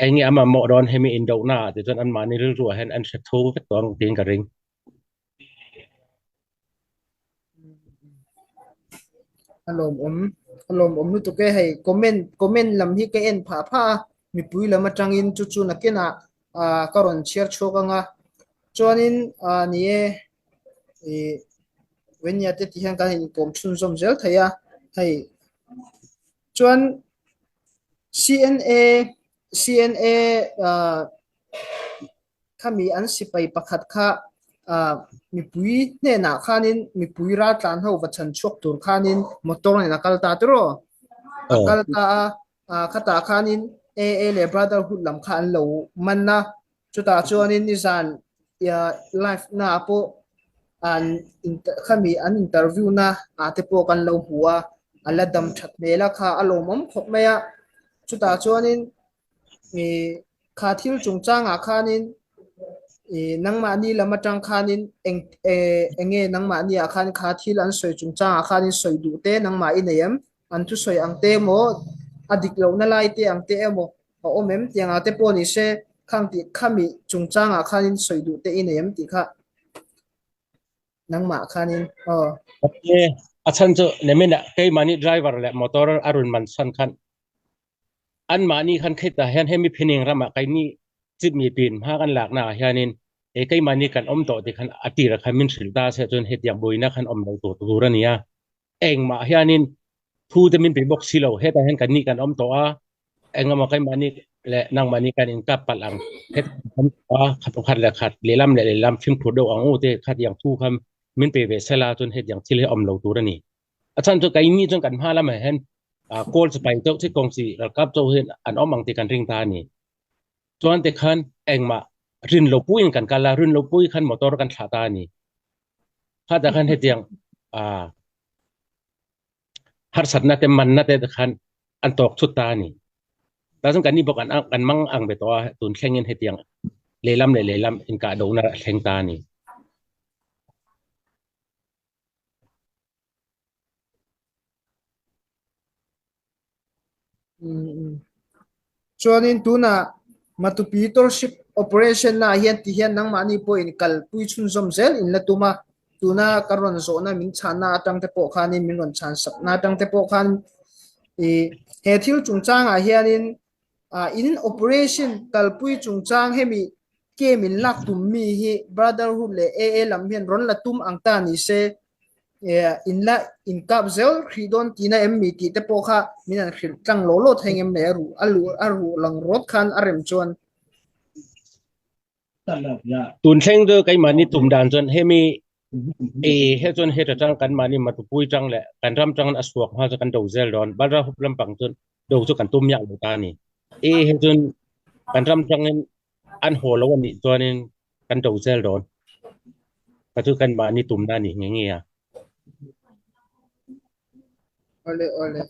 enge a mamawh dawn hemi indohna ah te chuan anmahni rilru ah hian an hre tho vek tawh ang tiin ka ring. A lawmawm a lawmawm lutuk e hei comment comment lam hi ka en phah phah a mipui lam atangin chu chu nakinah ah ka rawn chhiar chhuak anga chuanin ah ni e ih Venia te tih hian kan inkawm chhunzawm zel thei a hei chuan CNA CNA ah Khami an sipai pakhat kha mipui hnenah khanin mipui raltlan ho va chhan chhuak tur khanin motor nen a kal ta tiraw? A kal ta a, khatah khanin AA leh Brotherhood lam kha an lo man a, chutah chuanin nizan live naah pawh an khami an interview na ah te pawh kan lo hmu a, a la dam that hmel a kha a lawmawm khawp mai a, chutah chuanin Kha thil chungchangah khanin nangmahni lam atang khanin eng enge nangmahni ah khan kha thil an sawi chungchangah khanin sawi duh te nangmah i nei em? An thusawi ang te emaw a dik lohna lai te ang te emaw a awm em? Tiang ah te pawh ni se khang tih khami chungchangah khanin sawi duh te i nei em tih kha nangmah khanin aw. A chhan chu nimin ah keimahni driver leh motor a rawn man chhan khan Anmahni khan khetah hian hemi phining ramah keini chipmi pin hma kan lakna ah hianin he keimahni kan awm tawh tih khan a tirah khan min hrilh ta se chuan hetiang buaina khan awm lo tur tur a ni a. Engmah hianin thu te min pe bawk si lo, hetah hian kan nih kan awm tawh a, engemaw keimahni leh nangmahni kan inkap palh ang, hetah kan awm tawh a, khat pakhat leh khat lehlam leh lehlam fimkhur deuh ang u te khatiang thu kha min pe ve sela chuan hetiang thil hi a awm lo tur a ni. A chhan chu keini chuan kan hma lamah hian kawl chipai deuh thik kawng chi ralkap chaw hian an awm ang tih kan ring ta a ni. Chuan tikhan engmah rin lo puiin kan kal a, rin lo pui khan motor kan thlah ta a ni. Khatah khan hetiang harsatna te manna te khan an tawk chhut ta a ni. Ta chuan kan ni bawk an kan mang ang ve tawh a, tun thlengin hetiang lehlam leh lehlam inkahdohna a thleng ta a ni. Chuanin tunah Matupi Tourship Operation naah hian ti hian nangmahni pawhin kalpui chhunzawm zel in la tum a, tuna ka rawn zawhna min chhanna atang te pawh khanin min rawn chhan sakna atang te pawh khan ih he thil chungchangah hianin in operation kalpui chungchang hemi Kem in lak tum mi hi Brotherhood leh AA lam hian rawn la tum ang ta ni se, in la inkap zel hrih dawn tihna em mi tih te pawh kha min han hrilh tlang law law thei ngem le a ruh a luh a ruh lang rawt khan a rem chuan. Tun thleng chu keimahni tum dan chuan hemi e he chuan heta tang kan mahni matupui tang leh kan ram tangin a suak hma chu kan do zel dawn Balrahup lampang chuan do chu kan tum miah lo ta a ni. E he chuan kan ram tangin an haw lo a nih chuanin kan do zel dawn. Ka chu kan mahni tumna a nih nge nge a. Awle awle.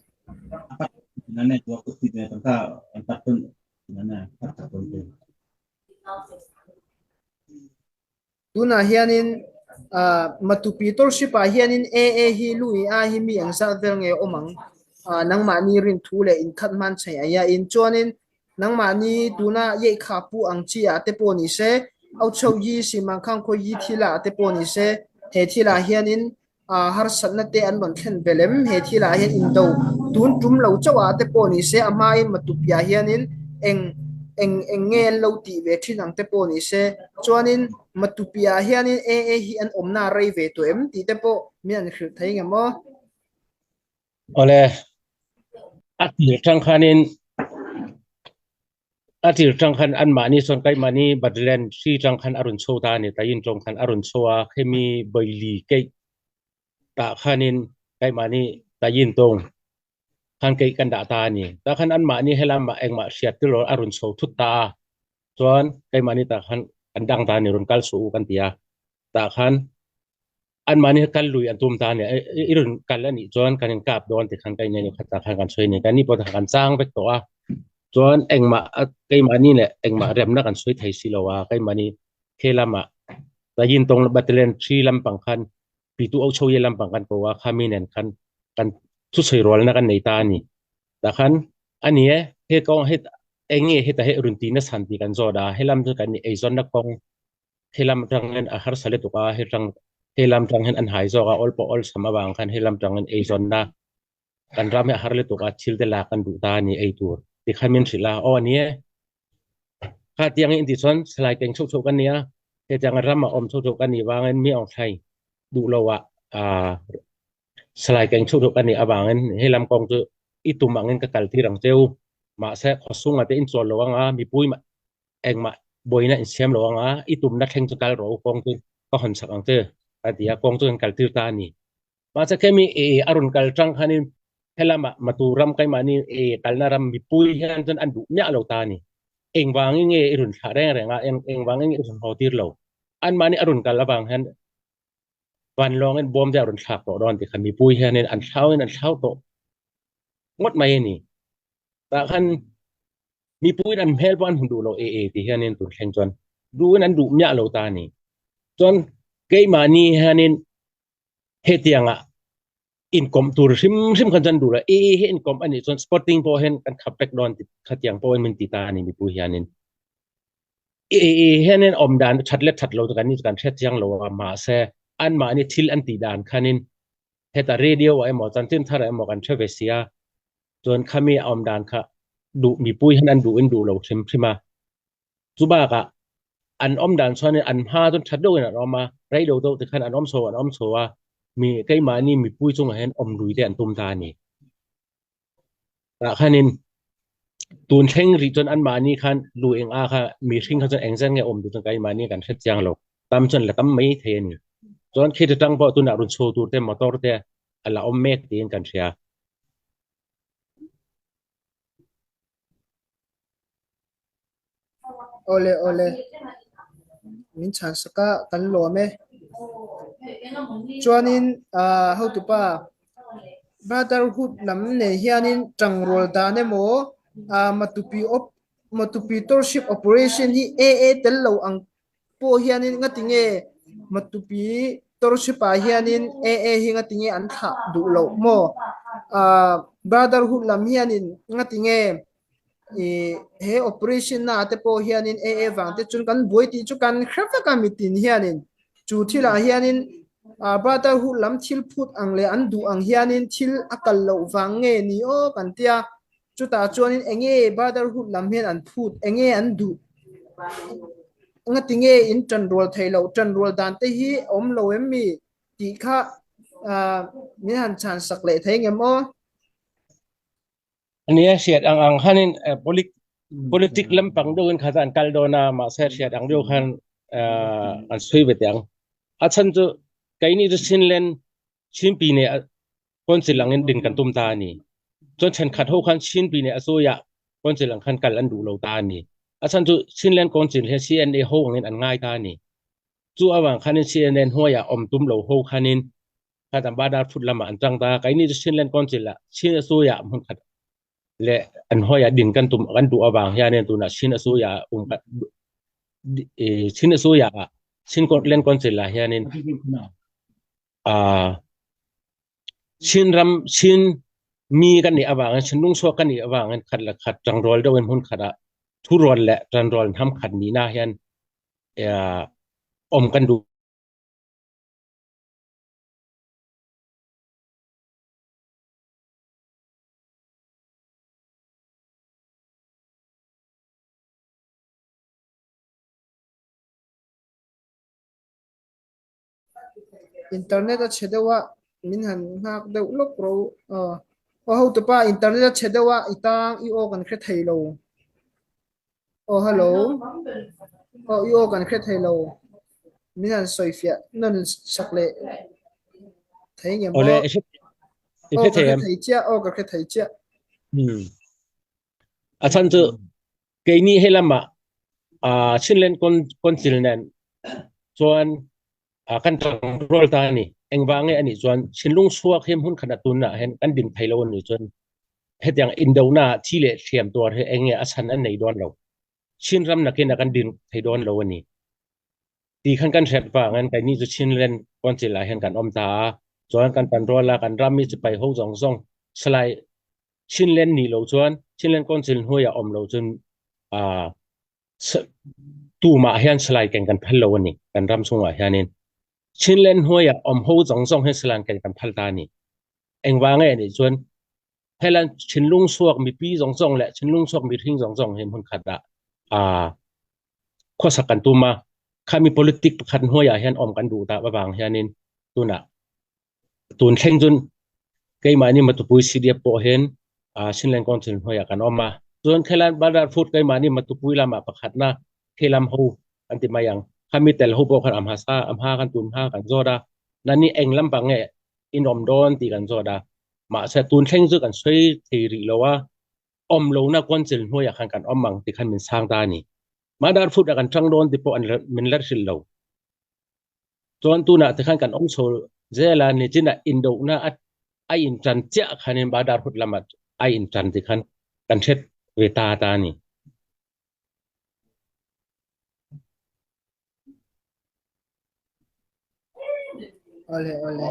Tunah hianin Matupi Township ah hianin AA hi lui a hi mi ang zat vel nge awm ang nangmahni rin thu leh inkhat hman chei a ia in chuanin nangmahni tuna yeikha pu ang chi ah te pawh ni se Auchho yi Simangkhang khaw yi thil ah te pawh ni se he thil ah hianin harsatna te an rawn thlen belh em? He thilah hian indo tun tum lo chauh ah te pawh ni se, a hmain Matupiah hianin eng eng eng nge an lo tih ve thin ang te pawh ni se, chuanin Matupiah hianin AA hi an awmna a rei ve tawh em tih te pawh min an hrilh thei ngem aw? Awle, a tir tang khanin A tir tang khan anmahni chuan keimahni Badland hri tang khan a rawn chho ta a ni, Tayin tawng khan a rawn chho a, khemi Baili keih tah khanin keimahni Tayin tawng khan keih kan dah ta a ni. Tah khan anmahni helamah engmah hriat tir lo a rawn chho thut ta a, chuan keimahni tah khan kan dang ta a ni, rawn kal suh u kan ti a, tah khan. Anmahni kal lui an tum ta a ni. I rawn kal a nih chuan kan inkap dawn ti khan ka inei khat ah khan kan sawi a ni. Kan ni pawh kan chang vek tawh a, chuan engmah keimahni leh engmah remna kan sawi thei si lo a, keimahni he lamah Tayintawng Battalion 3 lampang khan Pitu Ochoye lampang kan ko a, khami nen khan kan thusawi rualna kan nei ta a ni. Tah khan a ni e, he kawng he eng nge heta he rawn ti nasa tih kan zawt a, helam chu kan eizawnna kawng helam atang hian a harsa lutuk a, hetang helam atang hian an hai zawk a, awl pawh awlsam avang khan helam atang hian eizawnna kan ram hi a har lutuk a, thil te lak kan duh ta a ni ei tur ti khan min hrilh a, aw a ni e, kha tiang hi intih chuan salai keng chhoh chhoh ka nia, hetiang ram a awm chhoh chhoh ka nih vangin mi awng thlai duh lo ah ah salai keng chhoh chhoh ka nih avangin helam kawng chu i tum angin ka kal tir ang cheu, mahse khawsung ah te in chawl lo anga mipui engmah buaina insiam lo anga i tumna thleng chu kal rawh u kawng chu ka hawn chak ang che a ti a, kawng chu kan kal tir ta a ni. Mahse khemi e a rawn kal tang khanin helamah Matu ram keimahni e kalna ram mipui hian chuan an duh miah lo ta a ni. Engvangin nge i rawn thlah reng reng a, engvangin nge i rawn haw tir lo? Anmahni a rawn kal avang hian vanlawngin bawm te a rawn thlak tawh dawn tih kha mipui hianin an thlauin an thlau tawh ngawt mai a ni. Tah khan mipuiin an hmel pawh an hmu duh lo e e ti hianin tun thleng chuan duhin an duh miah lo ta a ni. Chuan keimahni hianin hetianga inkawm tur hrim hrim khan chuan duh lo e e hi inkawm a nih chuan sporting pawh hian kan khap vek dawn ti khatiang pawhin min ti ta a ni mipui hianin. E e hianin awm dan that leh that lo chu kan ni chu kan hriat chiang lo a mahse anmahni thil an tih dan khanin heta radio ah emaw chanchin thar ah emaw kan hre ve sia chuan khami a awm dan kha duh mipui hian an duhin duh lo hrim hrim a, chu bakah an awm dan chuanin an hma chuan that deuhin an awm a, rei lo deuh te khan an awm chho an awm chho a, mi keimahni mipui chungah hian awm lui te an tum ta a ni. Tah khanin tun thleng rih chuan anmahni khan lu eng a kha mihring kha chuan engzat nge awm duh chuan keimahni kan hre chiang lo, tam chuan la tam mai thei a ni. Chuan khi atang pawh tunah rawn chho tur te motor te a la awm mek tiin kan hria. Awle awle min chhan sak a kan lawm e. Chuanin ah hotupa Brotherhood lam nei hianin tangrual dan emaw ah Matupi op Matupi Township Operation hi AA tel lo ang pawh hianin ngati nge Matupi Township ah hianin AA hi ngati nge an thlah duh loh maw? Ahh Brotherhood lam hianin ngati nge ih he operation na ah te pawh hianin AA vang te chuan kan buai tih chu kan hre vek a mitin hianin chu thil ah hianin ah Brotherhood lam thil phut ang leh an duh ang hianin thil a kal loh vang nge ni aw kan tia Chutah chuanin eng nge Brotherhood lam hian an phut, eng nge an duh, ngatinge in ṭanrual thei loh, ṭanrual dan te hi a awm lo em mi tih kha min han chhan sak leh thei ngem aw? A nia, hriat ang ang khanin politic lampang deuhin kha chu an kal dawn a, mahse hriat ang deuh khan an sawi ve teh ang. A chhan chu keini chu Chinland Chinpi nih Council angin din kan tum ta a ni. Chuan thenkhat ho khan Chinpi nih a sawi ah Council ang khan kal an duh lo ta a ni. A chhan chu Chinland Council hian CNA ho angin an ngai ta a ni. Chu avang khanin CNA hnuaiah awm tum lo ho khanin khatam Badar phut lamah an tang ta a. Keini chu Chinland Council ah Chin a sawi ah hmun khat leh an hnuaiah din kan tum kan duh avang hianin tunah Chin a sawi ah um Chin a sawi ah Chinland Council ah hianin ah Chinram Chin mi kan nih avangin Chin lungchuak kan nih avangin khat le khat ṭangrual deuh in hmun khat ah thurual le ṭanrual hnam khat nihna hian um kan duh. Internet a chhe deuh a min han nghak deuh lawk ro aw aw hotupa internet a chhe deuh a i tang i aw kan hre thei lo aw hello aw i aw kan hre thei lo min han sawi fiah nawn sak leh thei nge maw aw ka hre thei chiah aw ka hre thei chiah A chhan chu keini he lamah Chinland Council nen chuan kan tangrual ta a ni. Engvang nge anih chuan thinlung chhuak hi hmun khatah tunah hian kan din thei lo anih chuan hetiang indona thi leh hliam tuar hi eng nge a chhan an nei dawn lo. Chin ram nakin a kan din thei dawn lo a ni. Ti khan kan hriat vangin keini chu Chinland Council ah hian kan awm ta a, chuan kan tan rual a, kan ram mi sipai ho zawng zawng Salai Chinland nih lo chuan Chinland Council hnuaiah awm lo chuan ah tumah hian Salai keng kan phal lo a ni kan ram chungah hianin. Chinland hnuaiah awm ho zawng zawng hian Salai keng kan phal ta a ni. Engvang nge nih chuan helan thinlung suak mipi zawng zawng leh thinlung suak mihring zawng zawng hi hmun khat ah ah khuasak kan tum a, khami politic pakhat hnuaiah hian awm kan duh tak avang hianin tunah tun thleng chun keimahni Matupui CDF pawh hian Chinland Council hnuaiah kan awm a. Chuan khelan Brotherhood keimahni Matupui lamah pakhatna khelam ho kan ti mai ang. Khami tel ho pawh khan a hmasa a hma kan tun hma kan zawt a, nani eng lampang nge in awm dawn tih kan zawt a. Mahse tun thleng chu kan sawi thei rih lo a, awm lohna council hnuaiah khan kan awm ang ti khan min sang ta a ni. Motherhood ah kan tang dawn ti pawh an min la hrilh lo. Chuan tunah te khan kan awm chho zel a, nichinah indohna a a in tan chiah khanin Brotherhood lamah a in tan ti khan kan hret ve ta ta a ni. Awle awle.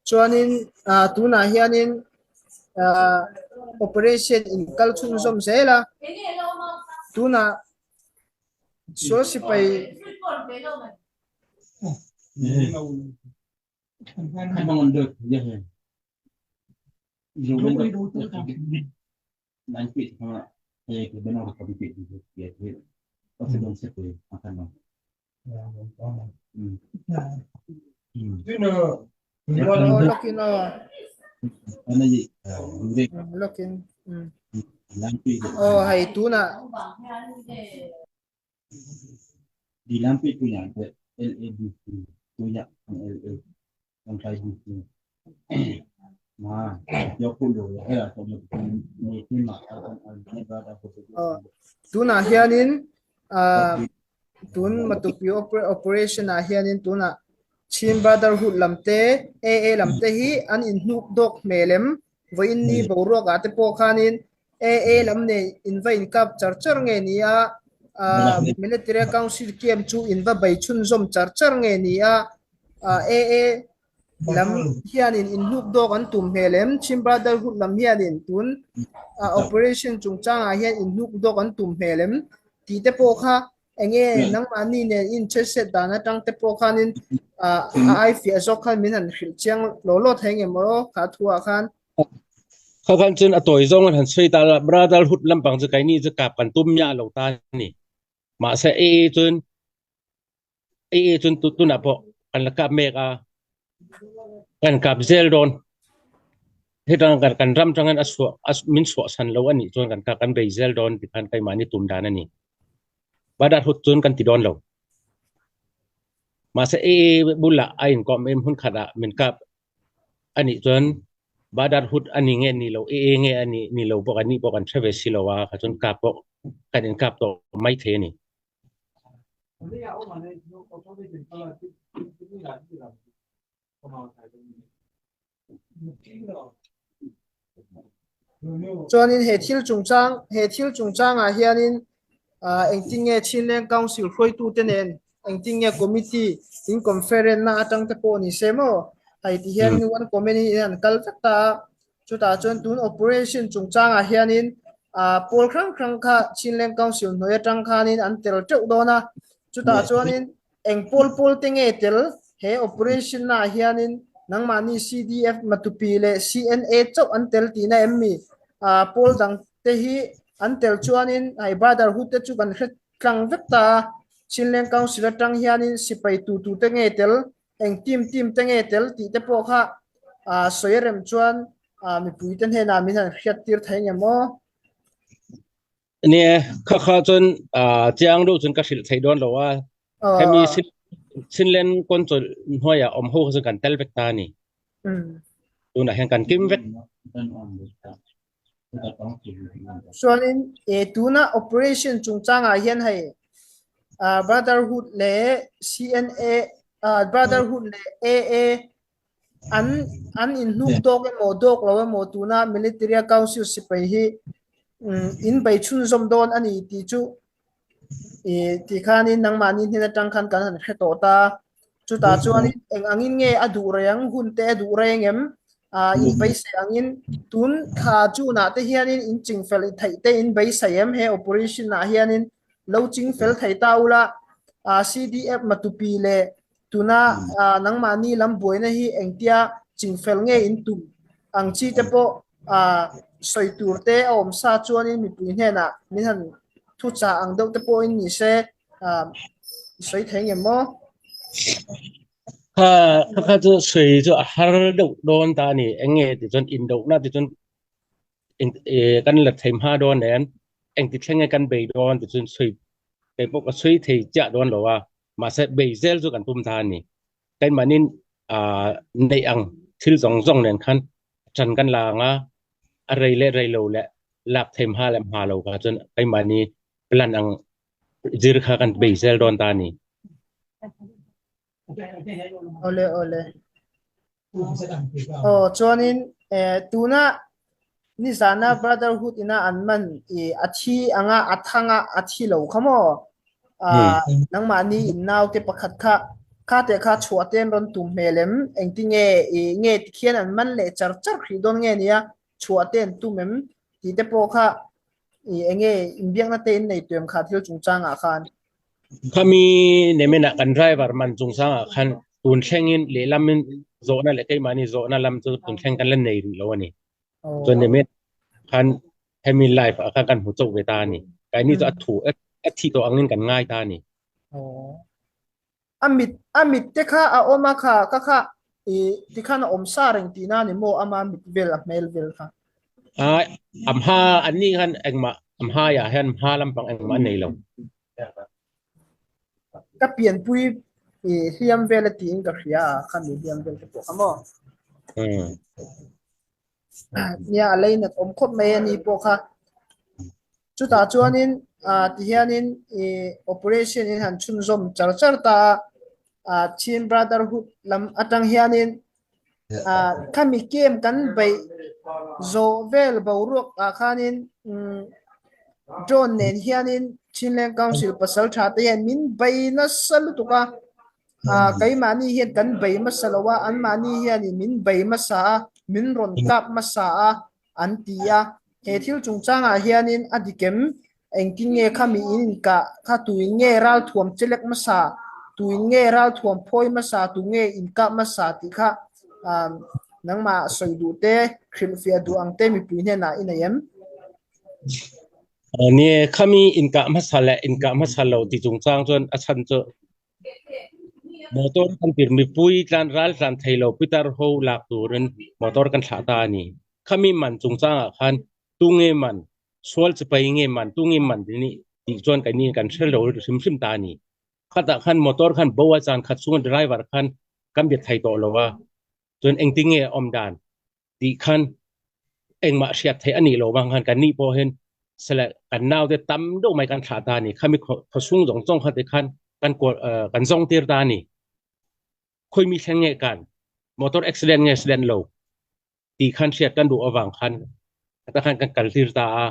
Chuanin ah tunah hianin ah operation in kal chhunzawm zel a. Tunah sual sipai Aw lawkin aw. Lawkin. Aw hei tunah. Tunah hianin tun Matupi operation ah hianin tunah Chin Brotherhood lam te AA lam te hi an inhnuk dawk hmel em? Vawiin ni boruak ah te pawh khanin AA lam nen in va inkap char char nge ni a, Military Council camp chu in va bei chhunzawm char char nge ni a, AA lam hianin inhnuk dawk an tum hmel em? Chin Brotherhood lam hianin tun operation chungchangah hian inhnuk dawk an tum hmel em? Tih te pawh kha enge nangmahni nen inchheset dan atang te pawh khanin a ai fiah zawk khan min han hrilh chiang law law thei nge maw kha thuah khan? Kha khan chuan a tawi zawng an han sawi ta la, Brotherhood lampang chu keini chu kap kan tum miah lo ta a ni. Mahse AA chuan AA chuan tunah pawh kan la kap mek a, kan kap zel dawn. Hetang kan kan ram tangin a chhuah a min chhuahsan lo a nih chuan kan kap kan bei zel dawn ti khan keimahni tum dan a ni. Brotherhood chuan kan ti dawn lo. Mahse AA bulah a inkawm em hun khatah min kap a nih chuan Brotherhood a ni nge ni lo AA nge a nih ni lo pawh kan nih pawh kan hre ve si lo a, kha chuan kap pawh kan inkap tawh mai thei a ni. Chuanin he thil chungchang he thil chungchangah hianin ah engtin nge Chinleng Council hruaitute nen engtin nge committee in conference na atang te pawh ni se maw hei ti hian one committee in an kal vek ta a Chutah chuan tun operation chungchangah hianin pawl hrang hrang kha Chinleng Council hnuai atang khanin an tel teuh dawn a. Chutah chuanin eng pawl pawl te nge tel he operation naah hianin nangmahni CDF Matupi leh CNA chauh an tel tihna em mi? Pawl dang te hi an tel chuanin hei Brotherhood te chu kan hre tlang vek ta a. Chinleng Council atang hianin sipai tu tu te nge tel Eng team team te nge tel tih te pawh kha sawi rem chuan mipui te hnenah min han hriat tir thei nge maw? Nia, kha kha chuan chiang deuh chuan ka hrilh theih dawn lo a. Hemi Chinland Council hnuaiah awm ho kha chuan kan tel vek ta a ni. Tunah hian kan kim vek. Chuanin tuna operation chungchangah hian hei Brotherhood leh CNA Brotherhood leh AA. An an inhnuk dawk emaw dawk lo emaw tuna Military Council sipai hi in bei chhunzawm dawn a ni tih chu i ti khanin nangmahni hnen atang khan kan han hre tawh ta. Chutah chuanin eng angin nge a duh reng hun te a duh reng em? Ah in beisei angin tun thla June ah te hianin in chingfel theih te in beisei em he operation ah hianin lo chingfel thei ta ula ah CDF Matupi leh Tuna nangmahni lam buaina hi engtia chingfel nge in tum ang chi te pawh sawi tur te a awm sa chuanin mipui hnenah min han thuchah ang deuh te pawhin ni se i sawi thei ngem maw? Kha kha chu sawi chu a har deuh dawn ta a ni. Eng nge ti chuan indohna ti chuan kan la thei hma dawn nen engti thleng nge kan bei dawn ti chuan sawi kei pawh ka sawi thei chiah dawn lo a. Mahse bei zel chu kan tum ta a ni. Keimahnin neih ang thil zawng zawng nen khan ṭan kan la ang a, a rei leh rei lo leh lak thei hma leh hma lo kha chuan keimahni plan ang zir kha kan bei zel dawn ta a ni. Awle awle. Aw chuanin tuna nizana Brotherhood ina an man i a thi anga a thanga a thi lo kha maw? Nangmahni in naute pakhat kha kha te kha chhuah te an rawn tum hmel em? Engtinge i nge tikhian an man leh char char hrih dawn nge nia chhuah te an tum em? Tih te pawh kha i enge inbiakna te in nei tuem kha thil chungchangah khan. Khami nemenah kan driver man chungchangah khan tun thlengin lehlamin zawhna leh keimahni zawhna lam chu tun thleng kan la nei rih lo a ni. Chuan nemen khan hemi live ah khan kan hmu chauh ve ta a ni. Kaini chu a thu a thih tawh angin kan ngai ta a ni. A mit a mit te kha a awm a kha ka kha i tikhan a awm sa reng tihna a ni maw ama mit vel a hmel vel kha. Ai a hma an nih khan engmah a hmaiah hian hma lampang engmah a nei lo. Ka pianpui i hliam vel a tiin ka hria a kha mi hliam vel te pawh kha maw. Nia a leinat awm khawp mai a ni pawh kha. Chutah chuanin ah tihianin ih operation in han chhunzawm char char ta a, ah Chin Brotherhood lam atang hianin ah khami camp kan beih zawh vel boruak ah khanin umm drone nen hianin Chinleng Council pasal tha te hian min bei nasa lutuk a. Ah, keimahni hian kan bei hmasa lo a, anmahni hianin min bei hmasa a, min rawn kap hmasa a, an ti a. He thil chungchangah hianin a dik em? Engtin nge khami in inkah kha tuin nge ralthuam chelek hmasa, tuin nge ralthuam phawi hmasa, tu nge inkah hmasa tih kha ah nangmah sawi duh te, hrilhfiah duh ang te mipui hnenah i nei em? Ni, khami inkah hmasa leh inkah hmasa lo ti chungchang chuan a chhan chu Motor kan tir mipui tlan ral tlan thei lo pitar ho lak turin motor kan thlah ta a ni. Khami man chungchangah khan tu nge man, sual chipai nge man, tu nge man tih nih tih chuan keini kan hre lo hrim hrim ta a ni. Khatah khan motor khan bo a zan khat chhunga driver khan kan bia thei tawh lo a, chuan engtin nge a awm dan tih khan engmah hriat theih a nih loh vang khan kan nih pawh hian sele kan naute tam deuh mai kan thlah ta a ni. Khami khawchhung zawng zawng kha te khan kan kawl kan zawng tir ta a ni. Khawimi thleng nge kan motor accident nge accident lo tih khan hriat kan duh avang khan ta khan kan kal tir ta a.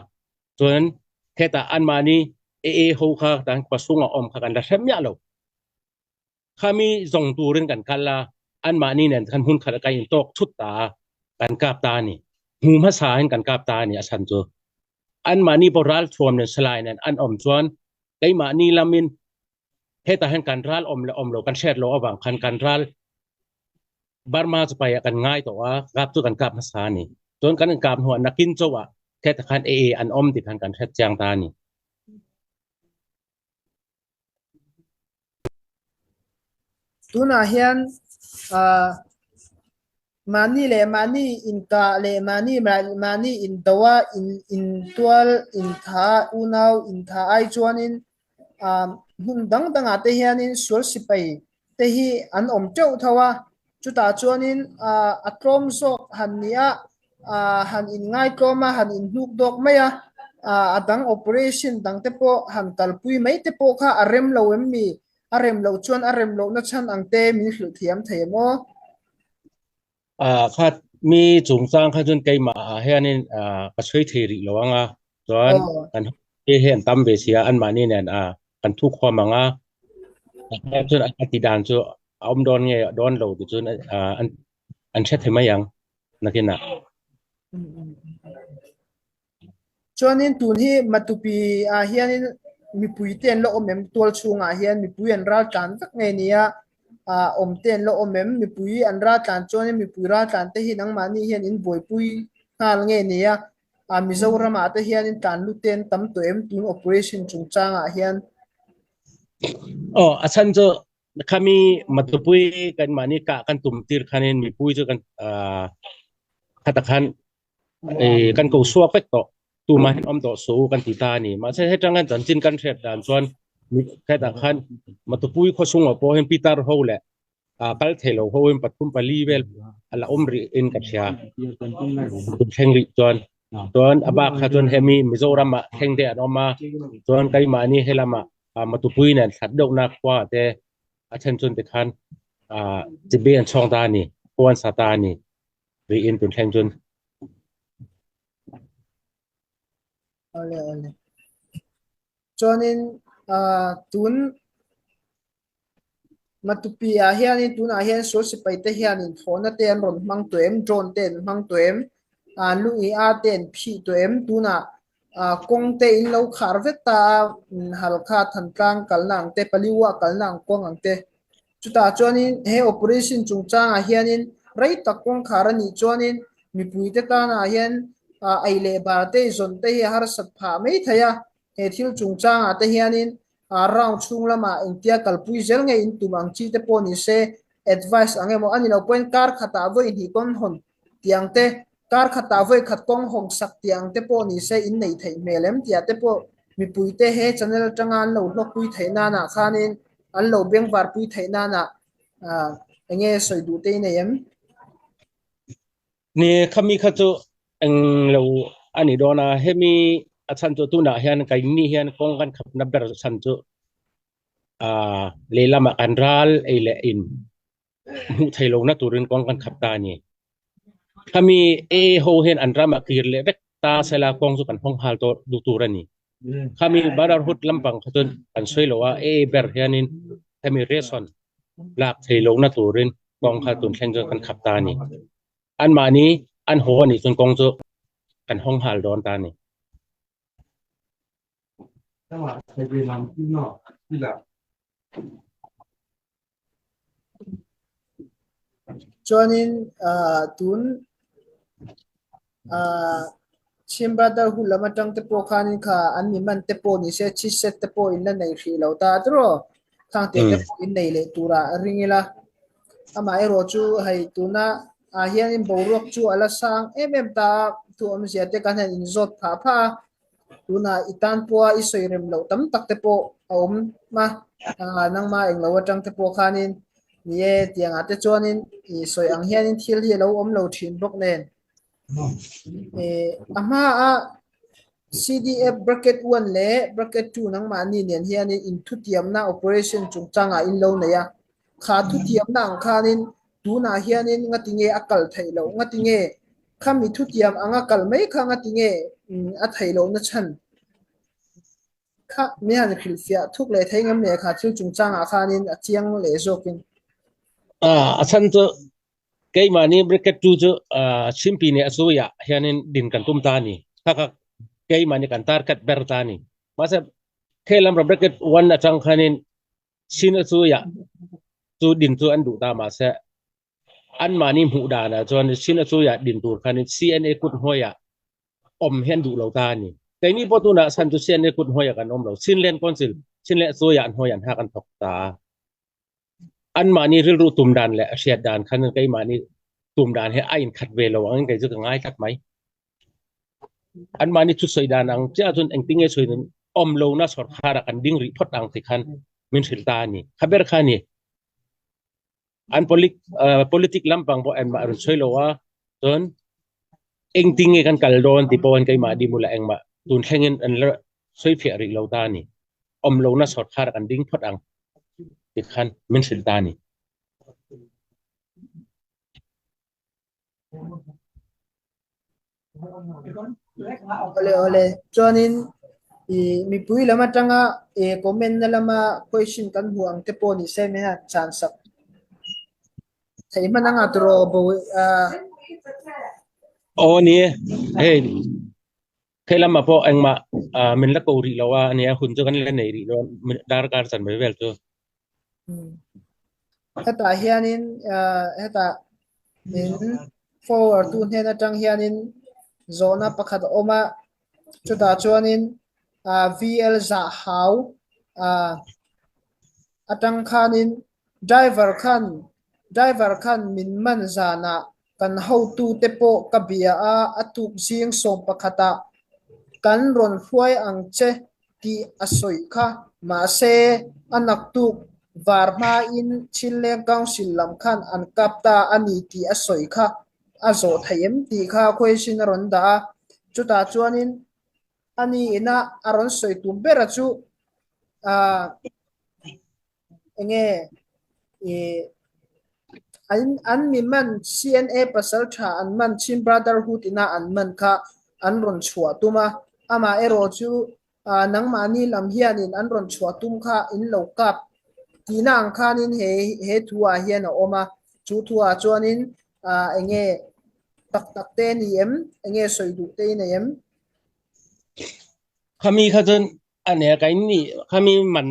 Chuan hetah anmahni AA ho kha tan khawchhunga awm kha kan la hre miah lo. Khami zawng turin kan kal a, anmahni nen khan hmun khat ah kan intawk thut ta a, kan kap ta a ni. Hmu hmasa in kan kap ta a ni a chhan chu. Anmahni pawh ralthuam nen salai nen an awm chuan keimahni lamin hetah hian kan ral awm leh awm lo kan hriat loh avang khan kan ral Burma chu paiah kan ngai tawh a, kap chu kan kap hmasa a ni. Chuan kan inkap hnuah nakin chauh ah hetah khan AA an awm tih khan kan hriat chiang ta a ni. Tunah hian ah mahni leh mahni inkah leh mahni mahni indo a in intual intha unau intha ai chuanin ah hmun dang dangah te hianin sual sipai te hi an awm teuh tho a, chutah chuanin ah a tlawm zawk han ni a, ah han inngaitlawm a, han inhnuk dawk mai a, ah a dang operation dang te pawh han kalpui mai te pawh kha a rem lo em mi? A rem loh chuan a rem lohna chhan ang te min hrilh thiam thei em aw? Kha mi chungchang kha chuan keimah ah hianin ka sawi thei rih lo ang a, chuan kan hote hi an tam ve si a, anmahni nen kan thu khawm ang a, chuan a ti dan chu a awm dawn nge dawn lo ti chuan an hre thei mai ang nakinah. Chuanin tun hi Matupi ah hianin mipui te an la awm em? Tual chhungah hian mipui an ral tlan vek nge nia ah awm te an la awm em? Mipui an ral tlan chuanin mipui ral tlan te hi nangmahni hian in buaipui nghal nge nia ah Mizoram ah te hianin tlan lut te an tam tawh em tun operation chungchangah hian? Aw a chhan chu khami Matupui kan mahni kah kan tum tir khanin mipui chu kan ah khata khan kan ko suak vek tawh tumah hian awm tawh suh u kan ti ta a ni. Mahse hetang hian chanchin kan hriat dan chuan hetah khan Matupui khaw chungah pawh hian Pitar ho leh kal thei lo ho in pathum pali vel a la awm rih in ka hria. Tun thleng rih chuan chuan a bak kha chuan hemi Mizoram ah thleng te an awm a chuan keimahni helamah Matupui nen thlat deuhna khua te a then chuan tikhan chibi an chhawng ta a ni, khua an sa ta a ni. Riin tun thleng chun. Ole ole. Chuanin uh, tun Matupi ah hianin tunah hian sual sipai te hianin thlawhna te an rawn hmang tawh em, drone te an hmang tawh em, uh, lungi a te an phih tawh em, tunah uh, kawng te in lo khar vek ta a, Halkha Thantlang kalna ang te, Paliwa kalna ang kawng ang te. Chutah chuanin he operation chungchangah hianin rei tak kawngkhar a nih chuanin mipuite tanah hian ei leh bar te zawn te hi a harsat phah mai thei a. He thil chungchangah te hianin round chhung lamah engtia kalpui zel nge in tum ang chi te pawh ni se advice ang emaw a ni lo pawhin kar khatah vawi hnih kawng hawn tih ang te, kar khatah vawi khat kawng hawng sak tih ang te pawh ni se in neih theih hmel em tih ah te pawh mipuite he channel atanga an lo hlawkpui theih nanah khanin an lo bengvarpui theih nanah eng nge sawi duh te i nei em? Ni, khami kha chu eng lo a ni dawn a, hemi a chhan chu tunah hian keini hian kawng kan khapna ber chhan chu lehlamah kan ral ei leh in hmuh thei lohna turin kawng kan khap ta a ni. Khami AA ho hian an ramah kir leh vek ta sela kawng chu kan hawng nghal tawh duh tur a ni. Khami Brotherhood lampang kha chuan kan sawi lo a, AA ber hianin hemi ration lak thei lohna turin kawng kha tun thleng chuan kan khap ta a ni. Anmahni an haw a nih chuan kawng chu kan hawng nghal dawn ta a ni. Chuanin tun Chin Brotherhood lam atang te pawh khanin kha an mi man te pawh ni se chhiset te pawh in la nei hrih lo ta tiraw khang te te pawh in nei leh turah ring ila amaherawh chu hei tuna ah hianin boruak chu a la sang em em ta a thu awmzia te kan han inzawt phah phah a. Tunah i tan pawha i sawi rem loh tam tak te pawh a awm a, nangma englo atang te pawh khanin ni e tiangah te chuanin i sawi ang hianin thil hi a lo awm lo thin bawk nen. A hmaa CDF bracket 1 leh bracket 2 nangmahni nen hianin inthutiamna operation chungchangah in lo nei a, kha thutiamna ang khanin tunah hianin ngatinge a kal theih loh, ngatinge Khami thutiam anga kal mai kha ngatinge a theih lohna chhan kha mi han hrilhfiah thuk leh thei ngam leh kha thil chungchangah khanin a chiang leh zawkin. A chhan chu keimahni bracket 2 chu Chhimpi nih a zuiah hianin din kan tum ta a ni. Kha kha keimahni kan target ber ta a ni. Mahse khelam ram bracket 1 atang khanin Chin a zuiah chu din chu an duh ta mahse Anmahni hmuh danah chuan Chin a chuiah din tur khanin CNA kut hnuaiah awm hi an duh lo ta a ni. Keini pawh tunah chhan chu CNA kut hnuaiah kan awm lo. Chinland Council, Chinland chuiah hnuaiah an hak an thawk ta a. Anmahni rilru tum dan leh hriat dan khan keimahni tum dan hi a inkhat ve lo angin kei chu ka ngai tlat mai. Anmahni thusawi dan ang chiah chuan engtinge sawi nun awm lohna sawrkharah kan ding rih phawt ang ti khan min hrilh ta a ni. Kha ber kha a ni. An politic lampang pawh engmah a rawn sawi lo a, chuan engtin nge kan kal dawn tih pawh keimah dih mula engmah tun thlengin an la sawi fiah rih lo ta a ni. Awm lohna sawrkhar kan ding phawt ang tikhan min hrilh ta a ni. Awle awle chuanin i mipui lam atanga e comment na lama question kan hmuh ang te pawh ni se min han chhan sak thei hman anga turaw bo a. Aw ni e, hei Thei lamah pawh engmah min la ko rih lo a ania hun chu kan la nei rih lo darkar chan mai vel chu. Hetah hianin hetah min forward tu hnen atang hianin zawhna pakhat a awm a, chutah chuanin VL zah hau atang khanin Driver khan Driver khan min man zanah kan hotute pawh ka bia a, a tuk zing 11 ah kan rawn hruai ang che tih a sawi kha. Mahse, a naktuk var hmain Chinleng Council lam khan an kap ta a ni tih a sawi kha a zawh theih em tih kha question a rawn dah a. Chutah chuanin a ni ina a rawn sawi tum bera chu ah Enge i an an mi man CNA pasal tha an man Chin Brotherhood ina an man kha an rawn chhuah tum a, amah erawh chu nangmahni lam hianin an rawn chhuah tum kha in lo kap tihna ang khanin he he thu ah hian a awm a, chu thu ah chuanin enge tak tak te a ni em, enge sawi duh te i nei em? Khami kha chuan a nia ka in nih khami man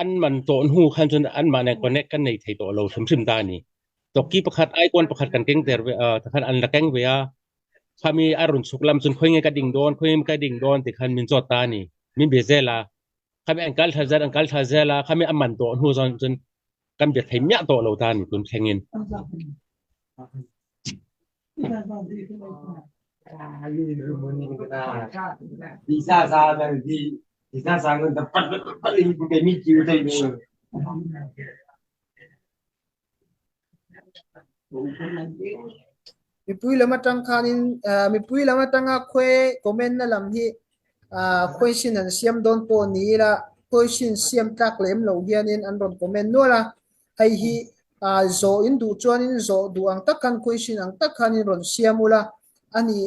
an man tawh hnu khan chuan an mahni connect kan nei thei tawh lo hrim hrim ta a ni. Tawkki pakhat icon pakhat kan keng ter ve a takhan an la keng ve a khami a rawn chhuk lam chuan khawi nge ka ding dawn khawi nge ka ding dawn ti khan min zawt ta a ni. Min be zel a khami an kal thla zel an kal thla zel a khami a man tawh hnu zawn chuan kan be thei miah tawh lo ta a ni tun thleng in. Mipui lam atang khanin mipui lam atanga khawi comment na lam hi question an siam dawn pawh ni ila question siam tlak lem lo hianin an rawn comment nual a. Hei hi zawh in duh chuanin zawh duh ang tak khan question ang tak khanin rawn siam ula a ni.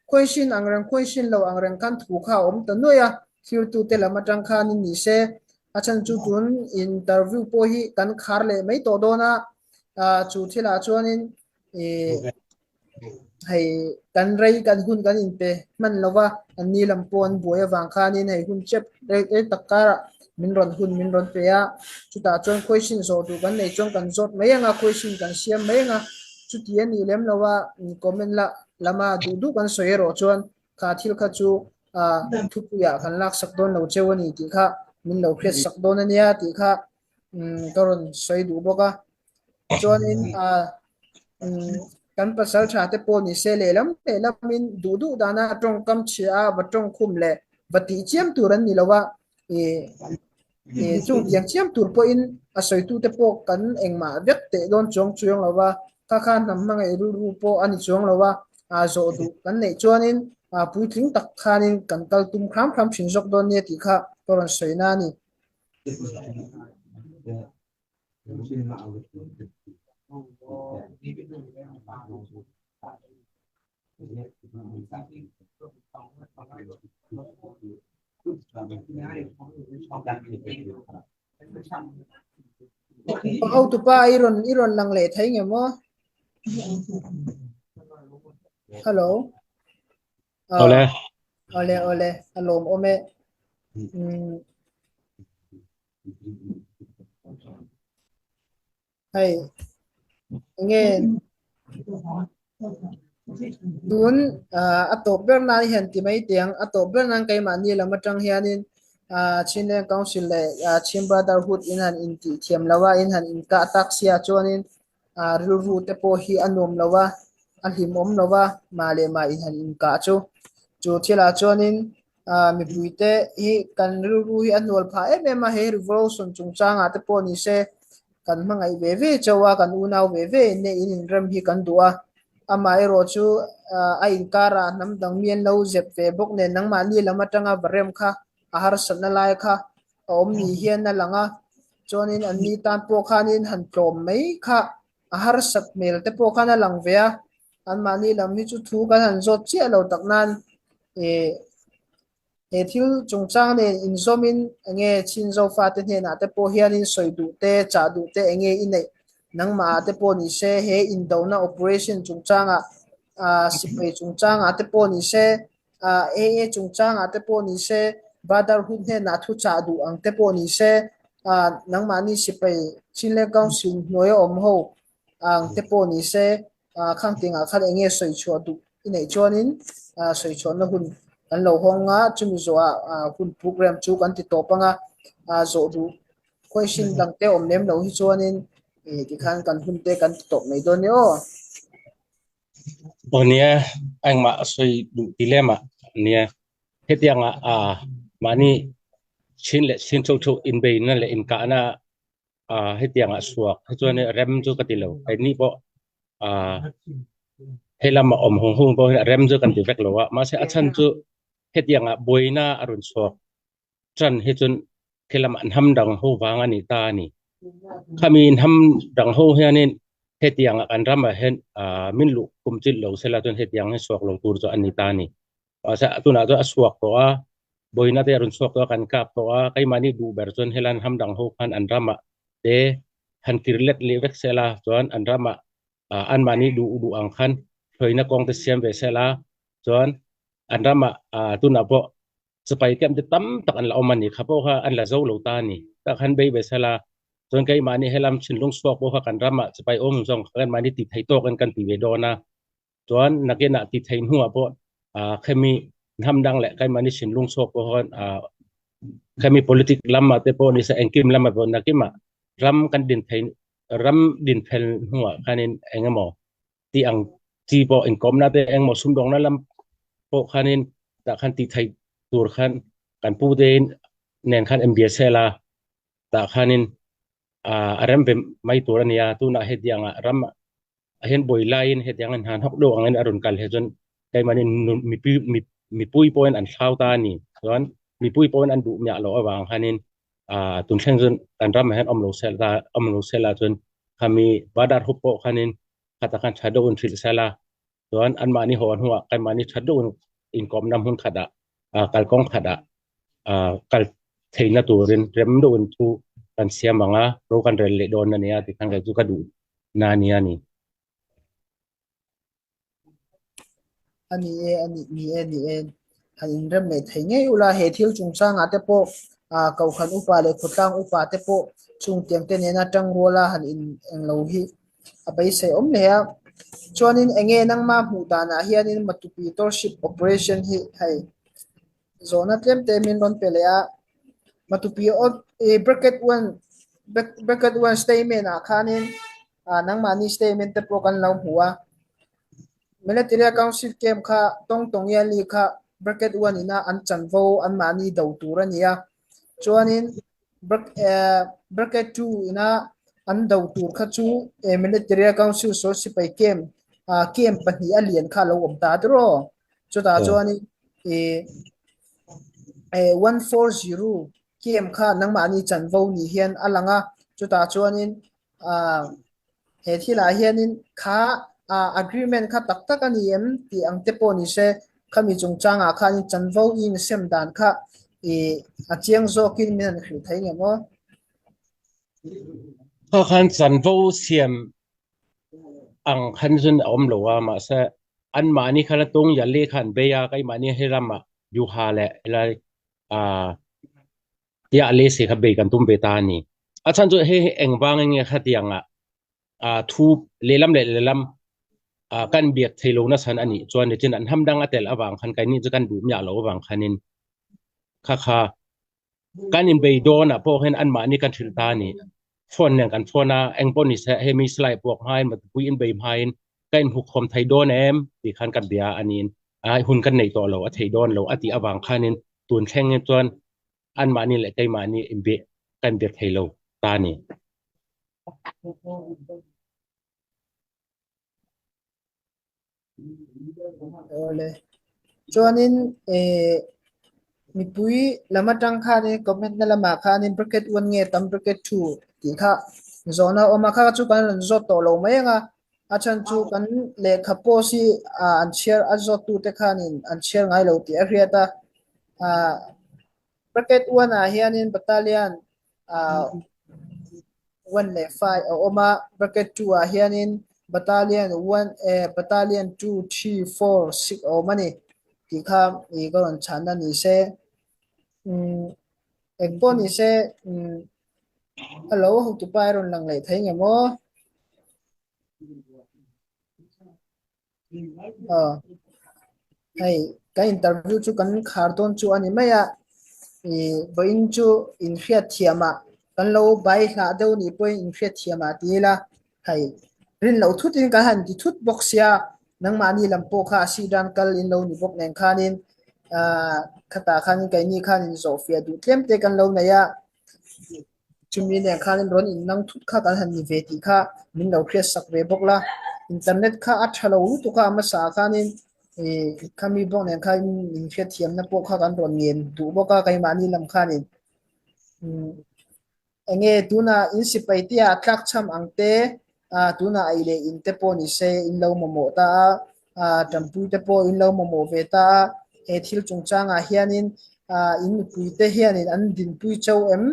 Question ang reng question lo ang reng khan thu kha a awm ta nuaih a, thirtute lam atang khanin ni se. A chhan chu tun interview pawh hi kan khar leh mai tawh dawn a, chu thilah chuanin Hei kan rei kan hun kan inpe hman lo va, an ni lam pawh an buai avang khanin hei hun chep rei rei tak karah min rawn hun min rawn pe a, chutah chuan question zawh duh kan nei chuan kan zawt mai ang a, question kan siam mai ang a, chuti a nih lem lo a, comment lah lama duh duh kan sawi erawh chuan kha thil kha chu ah thupuiah kan laksak dawn lo cheu a ni tih kha min lo hriat sak dawn a nia tih kha ka rawn sawi duh bawk a. Chuanin ah kan pasal tha te pawh ni se lehlam lehlamin duh duh dana tawngkam chhia a va tawngkhum leh va tih chiam tur an ni lo a, ih ih chung tiang chiam tur pawhin a sawitute pawh kan engmah vek teh dawn chuang chuang lo va, kha kha hnam hmangaih rilru pawh a ni chuang lo a, ah zawh duh kan neih chuanin ah puitling tak khanin kan kal tum hram hram thin zawk dawn nia tih kha ka rawn sawi na a ni. Hotupa i rawn i rawn lang leh thei nge maw? Hello. Awle. Awle awle a lawm awm e. Hei enge tun a tawp ber nan hian ti mai tiang a tawp ber nan keimahni lam atang hianin Chinleng Council leh Chin Brotherhood in han intih thiam lo a in han inkah tak sia chuanin rilru te pawh hi a nuam lo a a hlimawm lo a mah leh mah in han inkah chu chu thilah chuanin Mipuite hi kan rilru hi a hnual phah em em a, he revolution chungchangah te pawh ni se kan hmangaih ve ve chauh a, kan unau ve ve in nge in inrem hi kan duh a. Amaherawh chu a inkarah hnam dang mi an lo zep ve bawk nen nangmahni lam atanga va rem kha a harsatna lai kha a awm ni hian a lang a, chuanin anni tan pawh khanin han tlawm mai kha a harsat hmel te pawh khan a lang ve a. Anmahni lam hi chu thu kan han zawt chiah lo tak nan eh he thil chungchang nen inzawmin enge Chin Zofate hnenah te pawh hianin sawi duh te, chah duh te enge i neih nangmah ah te pawh ni se, he indona operation chungchangah ah sipai chungchangah te pawh ni se, ah AA chungchangah te pawh ni se, Brotherhood hnenah thu chah duh ang te pawh ni se, ah nangmahni sipai Chinland Council hnuaia awm ho ang te pawh ni se, ah khang tingah khan eng nge sawi chhuah duh i neih chuanin ah sawi chhuahna hun kan lo hawng a, chumi zawhah ah hun program chu kan ti tawp ang a, ah zawh duh question dang te awm lem lo hi chuanin ih tikhan kan hun te kan ti tawp mai dawn nia aw. Aw nia, engmah sawi duh ti lem ah nia, hetianga ah mahni chin leh chin tho tho inbeina leh inkahna ah hetiang ah suak hi chuan rem chu ka ti lo keini pawh ah he lama awm hung hung pawh hi rem chu kan ti vek lo a mahse a chhan chu hetiang ah buaina a rawn chhuak tan hi chuan khi lama an ham dang ho vang a ni ta a ni khami in ham dang ho hianin hetiang ah kan ramah hian ah min luh kum chilh lo sela chuan hetiang hi suak lo tur chu a ni ta a ni. Mahse tunah chuan a chhuak tawh a, Boina te a rawn chhuak tawh a, kan kap tawh a, keimahni duh ber chuan helan hamdang ho khan an ramah te han kir let leh vek sela chuan an ramah anmahni duh duh ang khan hruaina kawng te siam ve sela chuan an ramah tunah pawh sipai camp te tam tak an la awm a ni, kha pawh kha an la zo lo ta a ni, tah khan bei ve sela chuan keimahni helam thinlung chhuak pawh kha kan ramah sipai awm zawng kha keimahni ti thei tawkin kan ti ve dawn a. Chuan nakinah ti thei hnuah pawh khemi hnam dang leh keimahni thinlung chhuak pawh khan khemi politic lamah te pawh nise engkim lamah pawh nakimah ram kan din thei ram din fel hnuah khanin engemaw tih ang chi pawh inkawmna te engemaw sumdawngna lam pawh khanin tah khan ti thei tur khan kan pu te nen khan inbia sela tah khanin a rem ve mai tur a nia tunah hetiangah ram a hian buai laiin hetiang in han hawk deuh angin a rawn kal he chuan keimahni mipui mipui pawhin an thlau ta a ni chuan mipui pawhin an duh miah loh avang khanin ah tun thleng chuan kan ramah hian awm lo sel ta awm lo sela chuan khami badar hup pawh khanin khata khan tha deuhin hrilh sela chuan anmahni haw hnuah keimahni tha deuhin inkawmna hmun khatah ah kalkawng khatah ah kal theihna turin rem deuhin thu kan siam ang a ro kan rel leh dawn a nia tikhan kei chu ka duh na a nia ni. A ni e, a ni, ni e, ni e. Han inrem leh thei ngei ula, he thil chungchangah te pawh ah Kohhran upa leh khawtlang upa te pawh chungtiang te nena tangruala han in englo hi a beisei awm hle a. Chuanin enge nangma hmuh danah hianin Matupi Township Operation hi hei zawhna tlem te min rawn pe leh a. Matupi bracket one bracket one statement ah khanin ah nangmahni statement te pawh kan lo hmu a. Military Council camp kha Tawng Tawng Yali kha bracket one ina an chanvo anmahni do tur a ni a. Chuanin bracket 2 ina an do tur kha chu Military Council saw sipai camp camp pahnih a lian kha a lo awm ta tiraw. Chutah chuanin 140 camp kha nangmahni chanvo ni hian a lang a. Chutah chuanin He thilah hianin kha agreement kha tak tak a ni em tih ang te pawh ni se, khami chungchangah khanin chanvo i insem dan kha a chiang zawkin min han hrilh thei ngem aw? Kha khan chanvo siam ang khan chuan a awm lo a, mahse anmahni khan a tung Yali kha an bei a, keimahni he ramah Yuha leh helai Tia le se kha bei kan tum ve ta a ni. A chhan chu hei hi engvang enge khatianga thu lehlam leh lehlam kan biak thei lo na chhan a nih chuan nichin an ham dang a tel avang khan keini chu kan duh miah lo avang khanin kha kha kan inbei dawn ah pawh hian anmahni kan hrilh ta a ni. Phone nen kan phone a, eng pawh ni se hei mi silai puak hmain mutpui inbei hmain ka inhmukhawm thei dawn em tih khan ka bia a niin hun kan nei tawh lo a thei dawn lo a tih avang khanin tun thleng chuan anmahni leh keimahni inbe kan be thei lo ta a ni. Awle. Chuanin eh mipui lam atang khanin comment na lamah khanin bracket 1 nge tam bracket 2 tih kha zawhna a awm a, kha chu kan rawn zawt tawh lo mai ang a. A chhan chu kan lehkha post hi an chhiar a zawttute khanin an chhiar ngai lo tih a hriat a. Bracket one ah hianin battalion one leh five a awm a, bracket two ah hianin battalion one eh battalion two, three, four, six a awm a ni tih kha ih ka rawn chhanna ni se. Umm eng pawh ni se umm hello hotupa i rawn lang leh thei nge maw? Aw hei kan interview chu kan khar dawn chu a ni mai a ih vawiin chu inhriat thiam ah kan lo bai hlah deuh nih pawhin inhriat thiam ah ti ila hei rin loh thut in kan han ti thut bawk sia nangmahni lam pawh kha a sih dan kal in lo ni bawk nen khanin ah khatah khanin keini khanin zawhfiah duh tlem te kan lo nei a. Chumi nen khanin rawn innang thut kha kan han ni ve tih kha min lo hriat sak ve bawk la. Internet kha a tha lo lutuk a, a hmasa ah khanin ih khami bawk nen khan min hriat thiamna pawh kha kan rawn ngen duh bawk a keimahni lam khanin. Umm eng nge tunah in sipai te ah tlakchham ang te ah tunah ei leh in te pawh ni se in lo mamawh ta a, ah tanpui te pawh in lo mamawh ve ta a, he thil chungchangah hianin ah in mipui te hianin an dinpui cheu em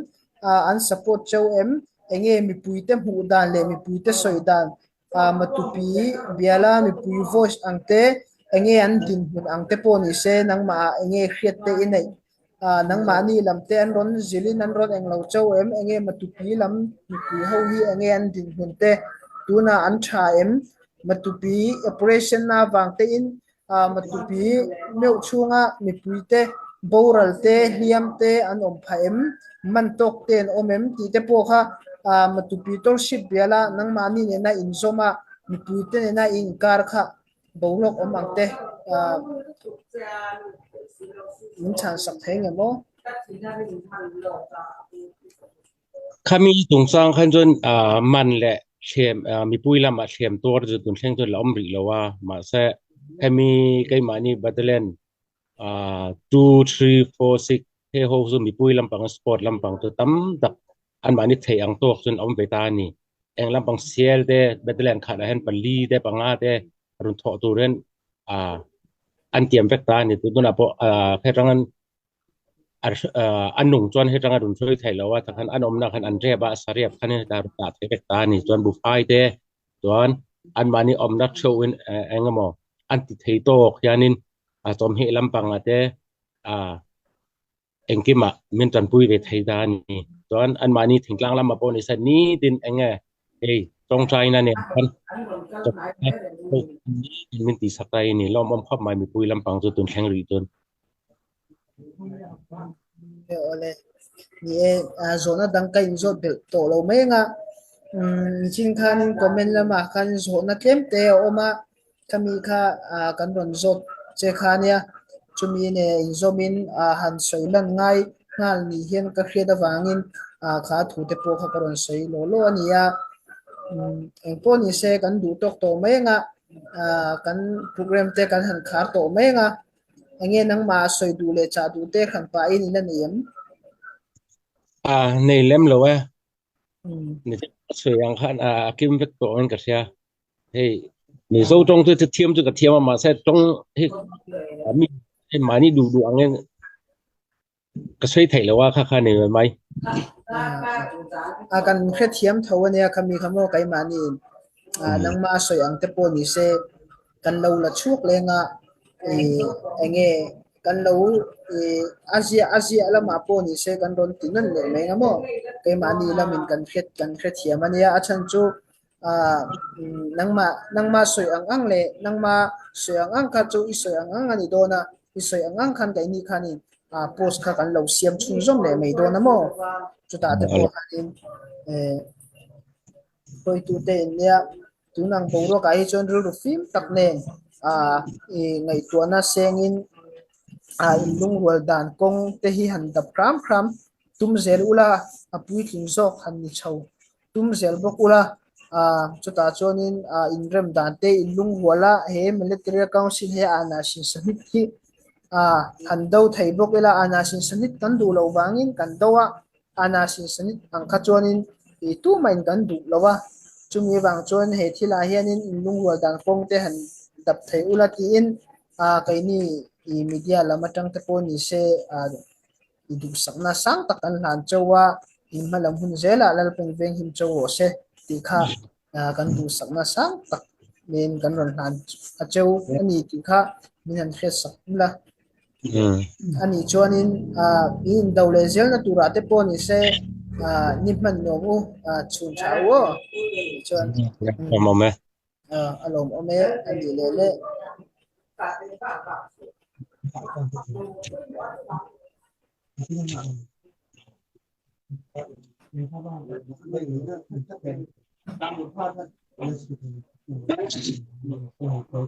ah an support cheu em enge mipui te hmuh dan leh mipui te sawi dan ah matupi biala mipui voice ang te enge an dinhmun ang te pawh ni se nangmah ah enge hriat te i neih Ah, nangmahni lam te an rawn zilhin an rawn englo chauh em? Enge Matupi lam mipui ho hi enge an dinhmun te? Tunah an tha em? Matupi operation na avang tein ah Matupi meuh chhunga mipui te boral te hliam te an awm phah em? Man tawk te an awm em? Tih te pawh kha ah Matupi tawlhship biala nangmahni nena inzawm a mipui te nena i inkar kha Boruak awm ang te min chhan sak thei nge maw? Khami chungchang khan chuan man leh thlem mipui lamah thlem tuar chu tun thleng chuan la awm rih lo a, mahse hemi keimahni Battalion 2, 3, 4, 6 he ho chu mipui lampang sport lampang chu tam tak anmahni theih ang tawk chuan a awm ve ta a ni. Eng lampang sial te, Bethlehem khatah hian pali te, panga te rawn thawh tur hian ah an tiam vek ta a ni. Tunah pawh ah hetang a nung chuan hetang a rawn hruai theih loh a, takhan an awmna khan an rep a, a sa rep khan heta rawn dah theih vek ta a ni. Chuan buffet te chuan anmahni awmna theuhin eng emaw an ti thei tawk hianin a chawmheh lampangah te ah engkimah min tanpui ve thei ta a ni. Chuan anmahni thingtlang lamah pawh ni se nitin eng nge hei tawngtaina nen khan nitin min tihsak ta a ni. Lawmawm khawp mai mipui lampang chu tun thleng rih chuan. Awle, ni e, zawhna dang ka inzawt belh tawh lo mai anga nichin khanin comment lamah khan zawhna tlem te a awm a. Khami kha kan rawn zawt che kha nia, chumi nen inzawmin han sawi lan ngai nghal ni hian ka hriat avangin kha thu te pawh kha ka rawn sawi law law a ni a. Engpawh ni se kan duh tawk tawh mai anga kan program te kan han khar tawh mai anga, enge nangmah sawi duh leh chah duh te hran pahin i la nei em? Nei lem lo e. Sawi ang khan a kim vek tawh in ka hria. Hei Mizo tawng chu thiam chu ka thiam a mahse tawng hi mi hei mahni duh duh angin ka sawi theih lo a kha kha nei mai mai. A kan hrethiam tho ania khami kha maw keimahni in nangma sawi ang te pawh ni se kan lo la chhuak leng a enge kan lo a ziah a ziah lamah pawh ni se kan rawn ti nawn leh mai ang maw keimahni lamin kan hret kan hrethiam ania a chhan chu ah nangmah nangmah sawi ang ang leh nangmah sawi ang ang kha chu i sawi ang ang a ni dawn a i sawi ang ang khan keini khanin ah post kha kan lo siam chhunzawm leh mai dawn a maw chutah te pawh khanin eh hruaitute in nia tun ang boruak ah hi chuan rilru fim tak nen ah ih ngaihtuahna sengin ah inlungrual dan kawng te hi han dap hram hram tum zel ula a puitling zawk han ni chho tum zel bawk ula ah chutah chuanin ah inrem dan te inlungrual a he military council he ana sin sahmit hi ah han do thei bawk ila ana sin sahmit kan duh loh vangin kan do a ana sin sahmit ang kha chuanin ih tumah in kan duh lo a. Chumi avang chuan he thilah hianin in lungrual dan kawng te han dap thei ula tiin keini i media lam atang te pawh ni se i duhsakna sang tak an hlan chauh a, in hma lam hun zelah Lalpan venghim chauh rawh se tih kha kan duhsakna sang tak nen kan rawn hlan a cheu a ni tih kha min han hriatsak ula. A nih chuanin i indo leh zelna turah te pawh ni se ni hman nuam u chhun tha u aw tih chuan Lawmawm e. A lawmawm e a nih leh leh.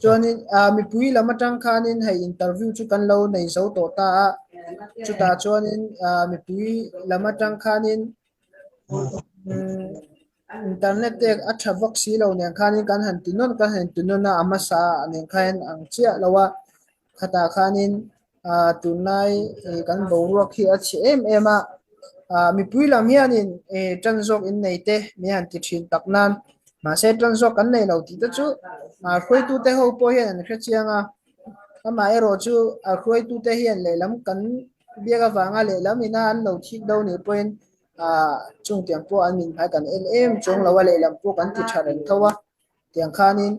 Chuanin mipui lam atang khanin hei interview chu kan lo nei zo tawh ta a, chutah chuanin mipui lam atang khanin internet te a tha vak si lo nen khanin kan han ti nawn kan han ti nawn a, a hmasa nen khan ang chiah lo a. Khatah khanin ah tunlai ih kan boruak hi a chhe em em a, ah mipui lam hianin ih tan zawk in nei te min han ti thin tak nan mahse tan zawk kan nei lo tih te chu ah hruaitute ho pawh hian an hre chiang a, amaherawh chu a hruaitute hian lehlam kan biak avanga lehlam ina an lo thik do nih pawhin ah chungtiang pawh an min hmai kan en em chuang lo a lehlam pawh kan ti tha reng tho a. Tiang khanin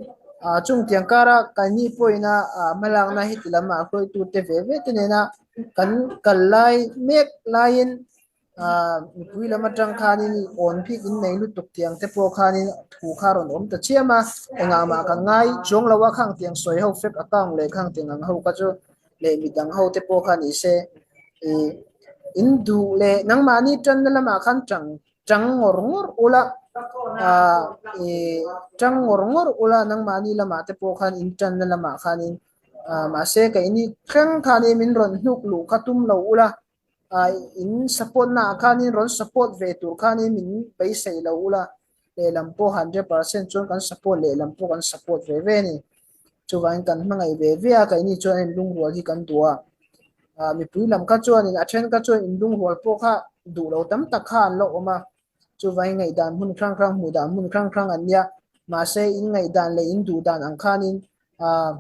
ah chung tiang kara keini pawhina ah hmalakna heti lamah hruaitute ve ve te nena kan kal lai mek laiin ah mipui lam atang khanin awn bik in nei lutuk tiang te pawh khanin thu kha rawn awm ta chiam a, engah mah kan ngai chuang lo a khang tiang sawi ho fake account leh khang tiang ang ho kha chu leh midang ho te pawh kha ni se ih in duh leh nangmahni tanna lamah khan tang Tang ngawr ngawr ula, ah i tang ngawr ngawr ula nangmahni lamah te pawh khan in tanna lamah khanin ah mahse keini thleng khanin min rawn hnuk luh kha tum lo ula, ah in support naah khanin rawn support ve tur khanin min beisei lo ula, lehlam pawh 100% chuan kan support lehlam pawh kan support ve ve a ni. Chuvangin kan hmangaih ve ve a, keini chuan a inlungrual hi kan duh a. Ah mipui lam kha chuanin a then kha chuan inlungrual pawh kha duh lo tam tak kha an la awm a. Chuvangin ngaihdan hmun hrang hrang, hmuh dan hmun hrang hrang an nia. Mahse in ngaihdan leh in duh dan ang khanin ah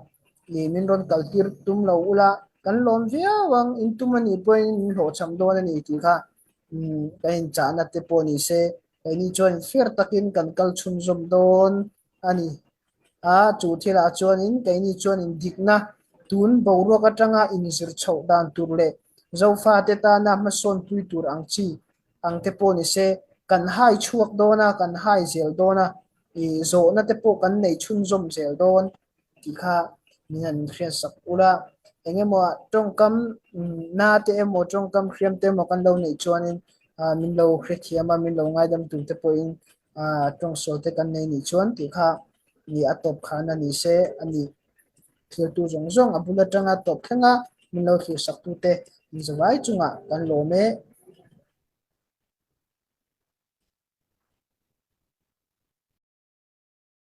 ih min rawn kal tir tum lo ula, kan lawm viau ang, in tum a nih pawhin min hlawhchham dawn a ni tih kha umm kan inchahna te pawh ni se, keini chuan fair takin kan kal chhunzawm dawn a ni. A, chu thilah chuanin keini chuanin dikna tun boruak atanga inzir chhoh dan tur leh Zofate tana hmasawnpui tur ang chi ang te pawh ni se, kan hai chhuak dawn a, kan hai zel dawn a, ih zawhna te pawh kan nei chhunzawm zel dawn tih kha min han hriatsak ula. Eng emaw tawngkam na te emaw tawngkam hriam te emaw kan lo neih chuanin min lo hrethiam a, min lo ngaidam tur te pawhin Ah, tawngsawl te kan nei nih chuan tih kha ni a tawp khan a ni se a ni. Thiltu zawng zawng a bul atanga tawp thleng a min lo thlir sak tute in zavai chungah kan lawm e.